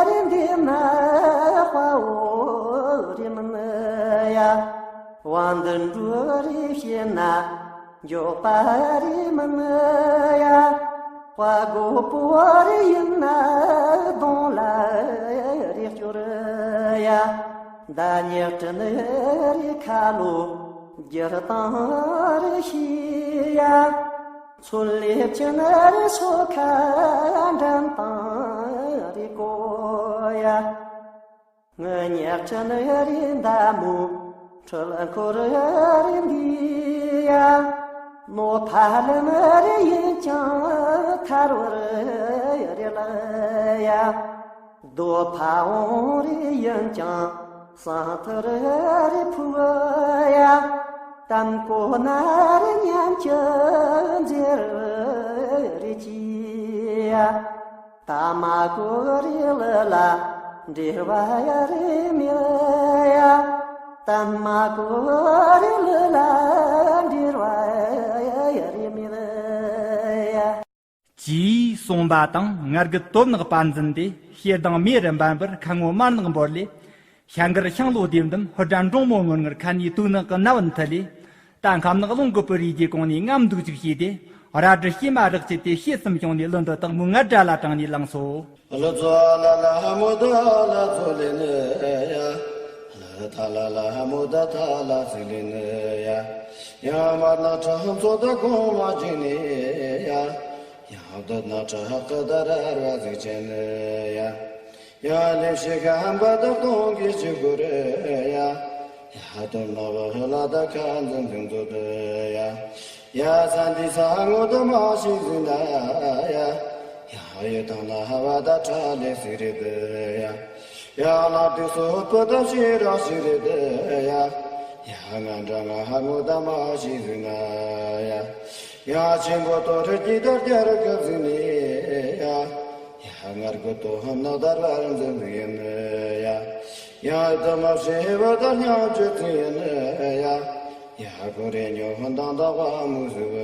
རི་འདི་ན་དཔའ་བོ་རི་མིན་ཡ། དབང་འདུས་འགྲོ་རི་ཕྱེད་ན་མགྱོགས་པ་རི་མིན་ཡ། དཔའ་རྒོད་པོ་རི་ཡིན་ན་གདོང་ལ་རི་སྐྱོར་ཡ། ཟླ་ཉི་སྤྲིན་རི་ཁ་ལོ་སྒྱུར་སྟངས་རི་ཤེས་ཡ། མཚོན་ལེབ་ཅན་རི་སོ་ཁ་འགྲམ་དང་རི་ཀོ་ཡ། ངུ་ཉག་ཅན་རི་མདའ་མོ་འཁྲུལ་འཁོར་རི་འདི་ཡ། ནོ་ཕ་ལམ་རི་ཡིན་ཀྱང་ཐར་བར་རི་ལ་ཡ། རྡོ་ཕ་བོང་རི་ཡིན་ཀྱང་སང་ཐུར་རི་ཕུག་ཡ། གཏམ་གོ་ན་རི་ཉམས་ཀྱི་མཛེས་རི་ཅི་ཡ། ད་མ་གོ་རི་ལི་ལ་འབྲེལ་བ་ཡ་རི་མེད་ཡ། ད་མ་གོ་རི་ལི་ལ་འབྲེལ་བ་ཡ་རི་མེད་ཡ། ཅེས་གསུངས་པ་དང་། མངལ་སྐུ་དོམ་ནག་པ་འཛིན་ཏེ། ཞེ་སྡང་མེ་རུ་འབར་བར་ཁ་ངོ་དམར་ནག་འབོར་ལས། ཤ་མགར་ཤིང་ལོ་ལྡེམ་ལྡེམ། ཧུར་སྒྲ་འབྲོང་མོ་ངུར་ངུར། ཁ་ནས་དུག་ནག་གི་ནམ་བུན་འཐིལ་ལས། ད་ཁམ་ནག་རླུང་གི་སྤུ་རིས་ཀྱི་གོང་ནས་ངམ་འདུག་ཅིག་བྱས་ཏེ། རལ་གྲི་ཤེ་མ་རག་ཅི་སྟེ། ཤེད་གསུམ་བྱུང་ནས་གླུ་འདི་དག་མོའི་ངར་སྒྲ་ལ་དྲངས་ནས་བླངས་སོ། ལ་ཙོ་ལ་ལ་མོ་ད་ལ་ཙོ་ལེ་ནི་ཡ། ལ་ཐ་ལ་ལ་མོ་ད་ཐ་ལ་ཙི་ལེ་ནི་ཡ། ཡ་མ་ན་ཁྲ་ཧམ་ཙོ་ད་གོང་མ་ཅི་ནི་ཡ། ཡ་བདུད་ན་ཁྲ་ཧ་ཀ་ད་ར་ར་ཙི་ཅན་ནི་ཡ། ཡ་ལེ་ཤི་ཁ་ཧམ་པ་ད་གཏོང་གི་ཅི་གུ་རེ་ཡ། ཡ་དོན་ལ་བ་ཧ་ལ་ད་ཁ་འཛིན་འཛིན་ཙོ་དི་ཡ། ཡ་ས་འདི་ས་ངོ་ད་མ་ཤི་ཟིན་ད་ཡ། ཡ་ཡི་དང་ལ་ཧ་བ་ད་ཁྲ་ལེ་སི་རེ་དི་ཡ། ཡ་ལ་དི་སོ་པ་ད་ཤི་ར་ཤི་རེ་དི་ཡ། ཡ་ང་འདྲ་ང་ཧ་ངོ་ད་མ་ཤི་ཟིན་ན་ཡ། ཡ་ཆེན་པོ་ཏོ་རི་ཀི་དར་རྒྱ་རི་ཀི་ཟིན་ནི་ཡ། ཡ་ངར་གི་ཏོ་ཧམ་ན་དར་བར་འཛིན་ཡིན་ཡ། ཡ་ད་མ་ཤི་བ་ད་ཉག་ཅི་ཟིན་ཡིན་ཡ། ཡ་གོ་རེ་ཉོ་ཧོན་དང་ད་བ་མུ་ཟི་བ་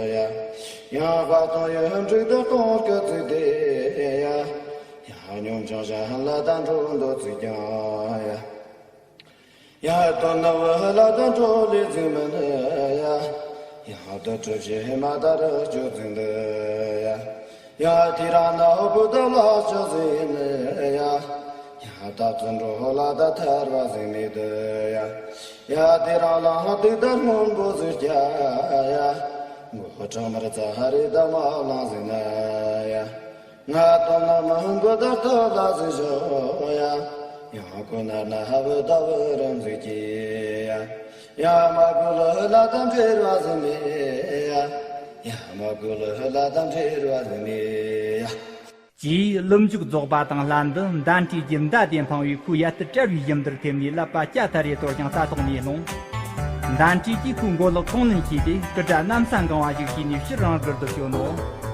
ཡ། ཡང་དཔལ་དང་ཡོན་འབྲུག་དང་སྟོང་སྐུ་བརྩིགས་ཏེ་ཡ། ཡང་སྙོམས་ཆུང་ཞིང་ལ་དྭགས་འགྲོ་འདོད་བརྩིགས་ཀྱང་ཡ། ཡང་སྟོད་ནུབ་ལ་དྭགས་འགྲོ་ལས་འཛིན་མིན་ཡ། ཡང་སྟོད་གྲུ་བཞི་མ་དར་སྤྱོད་འཛིན་འདི་ཡ། ཡང་དེ་རང་ནག་པོ་དར་ལ་སྤྱོད་འཛིན་ཡིན་ཡ། ཡང་སྟག་རྩེ་འགྲོ་ལ་དྭགས་ཐར་བ་འཛིན་མི་འདི་ཡ། ཡང་དེ་རང་ལ་དེ་དར་སྔོན་པོ་ཟེར་ཀྱ་ཡ། མགོ་བྲག་དམར་རྩ་ཧ་རི་དྭགས་མ་གླང་འཛིན་ན་ཡ། ང་དང་ནམ་མགོ་ད་ལྟ་ལ་ཟིག་བཞག་ཡ། ཡང་ཀུན་ན་ན་ཧ་བུ་ད་བུ་རམ་ཟིག་གི་ཡ། ཡ་མ་གུ་ལུ་ལ་དམ་འབྲེལ་བ་ཟིན་མེ་ཡ། ཡ་མ་གུ་ལུ་ལ་དམ་འབྲེལ་བ་ཟིན་མེ་ཡ། ཅེས་ཀླུ་མཇུག་རྫོགས་པ་དང་ལྷ་འདི་འདན་ཁྲིའི་རྒྱུད་མདའ་སྡེ་འཕང་བའི་ཁོའི་ཡ་ཏི་དཔྲལ་བའི་ཡུམ་འདིར་ཐེབས་ནས་ལབ་པ་སྐྱ་ཐར་རེ་དོར་ཀྱང་རྩ་ཐོག་ནས་ལྷུང་། འདན་ཁྲི་གིས་ཁོའི་མགོ་ལག་ཁོང་ལེན་བྱས་ཏེ་སྐུ་དགྲ་གནམ་ས་འགེངས་པ་ཞིག་བྱས་ནས་ཕྱིར་རང་སྒུལ་དུ་བསྐྱོད་ནོ།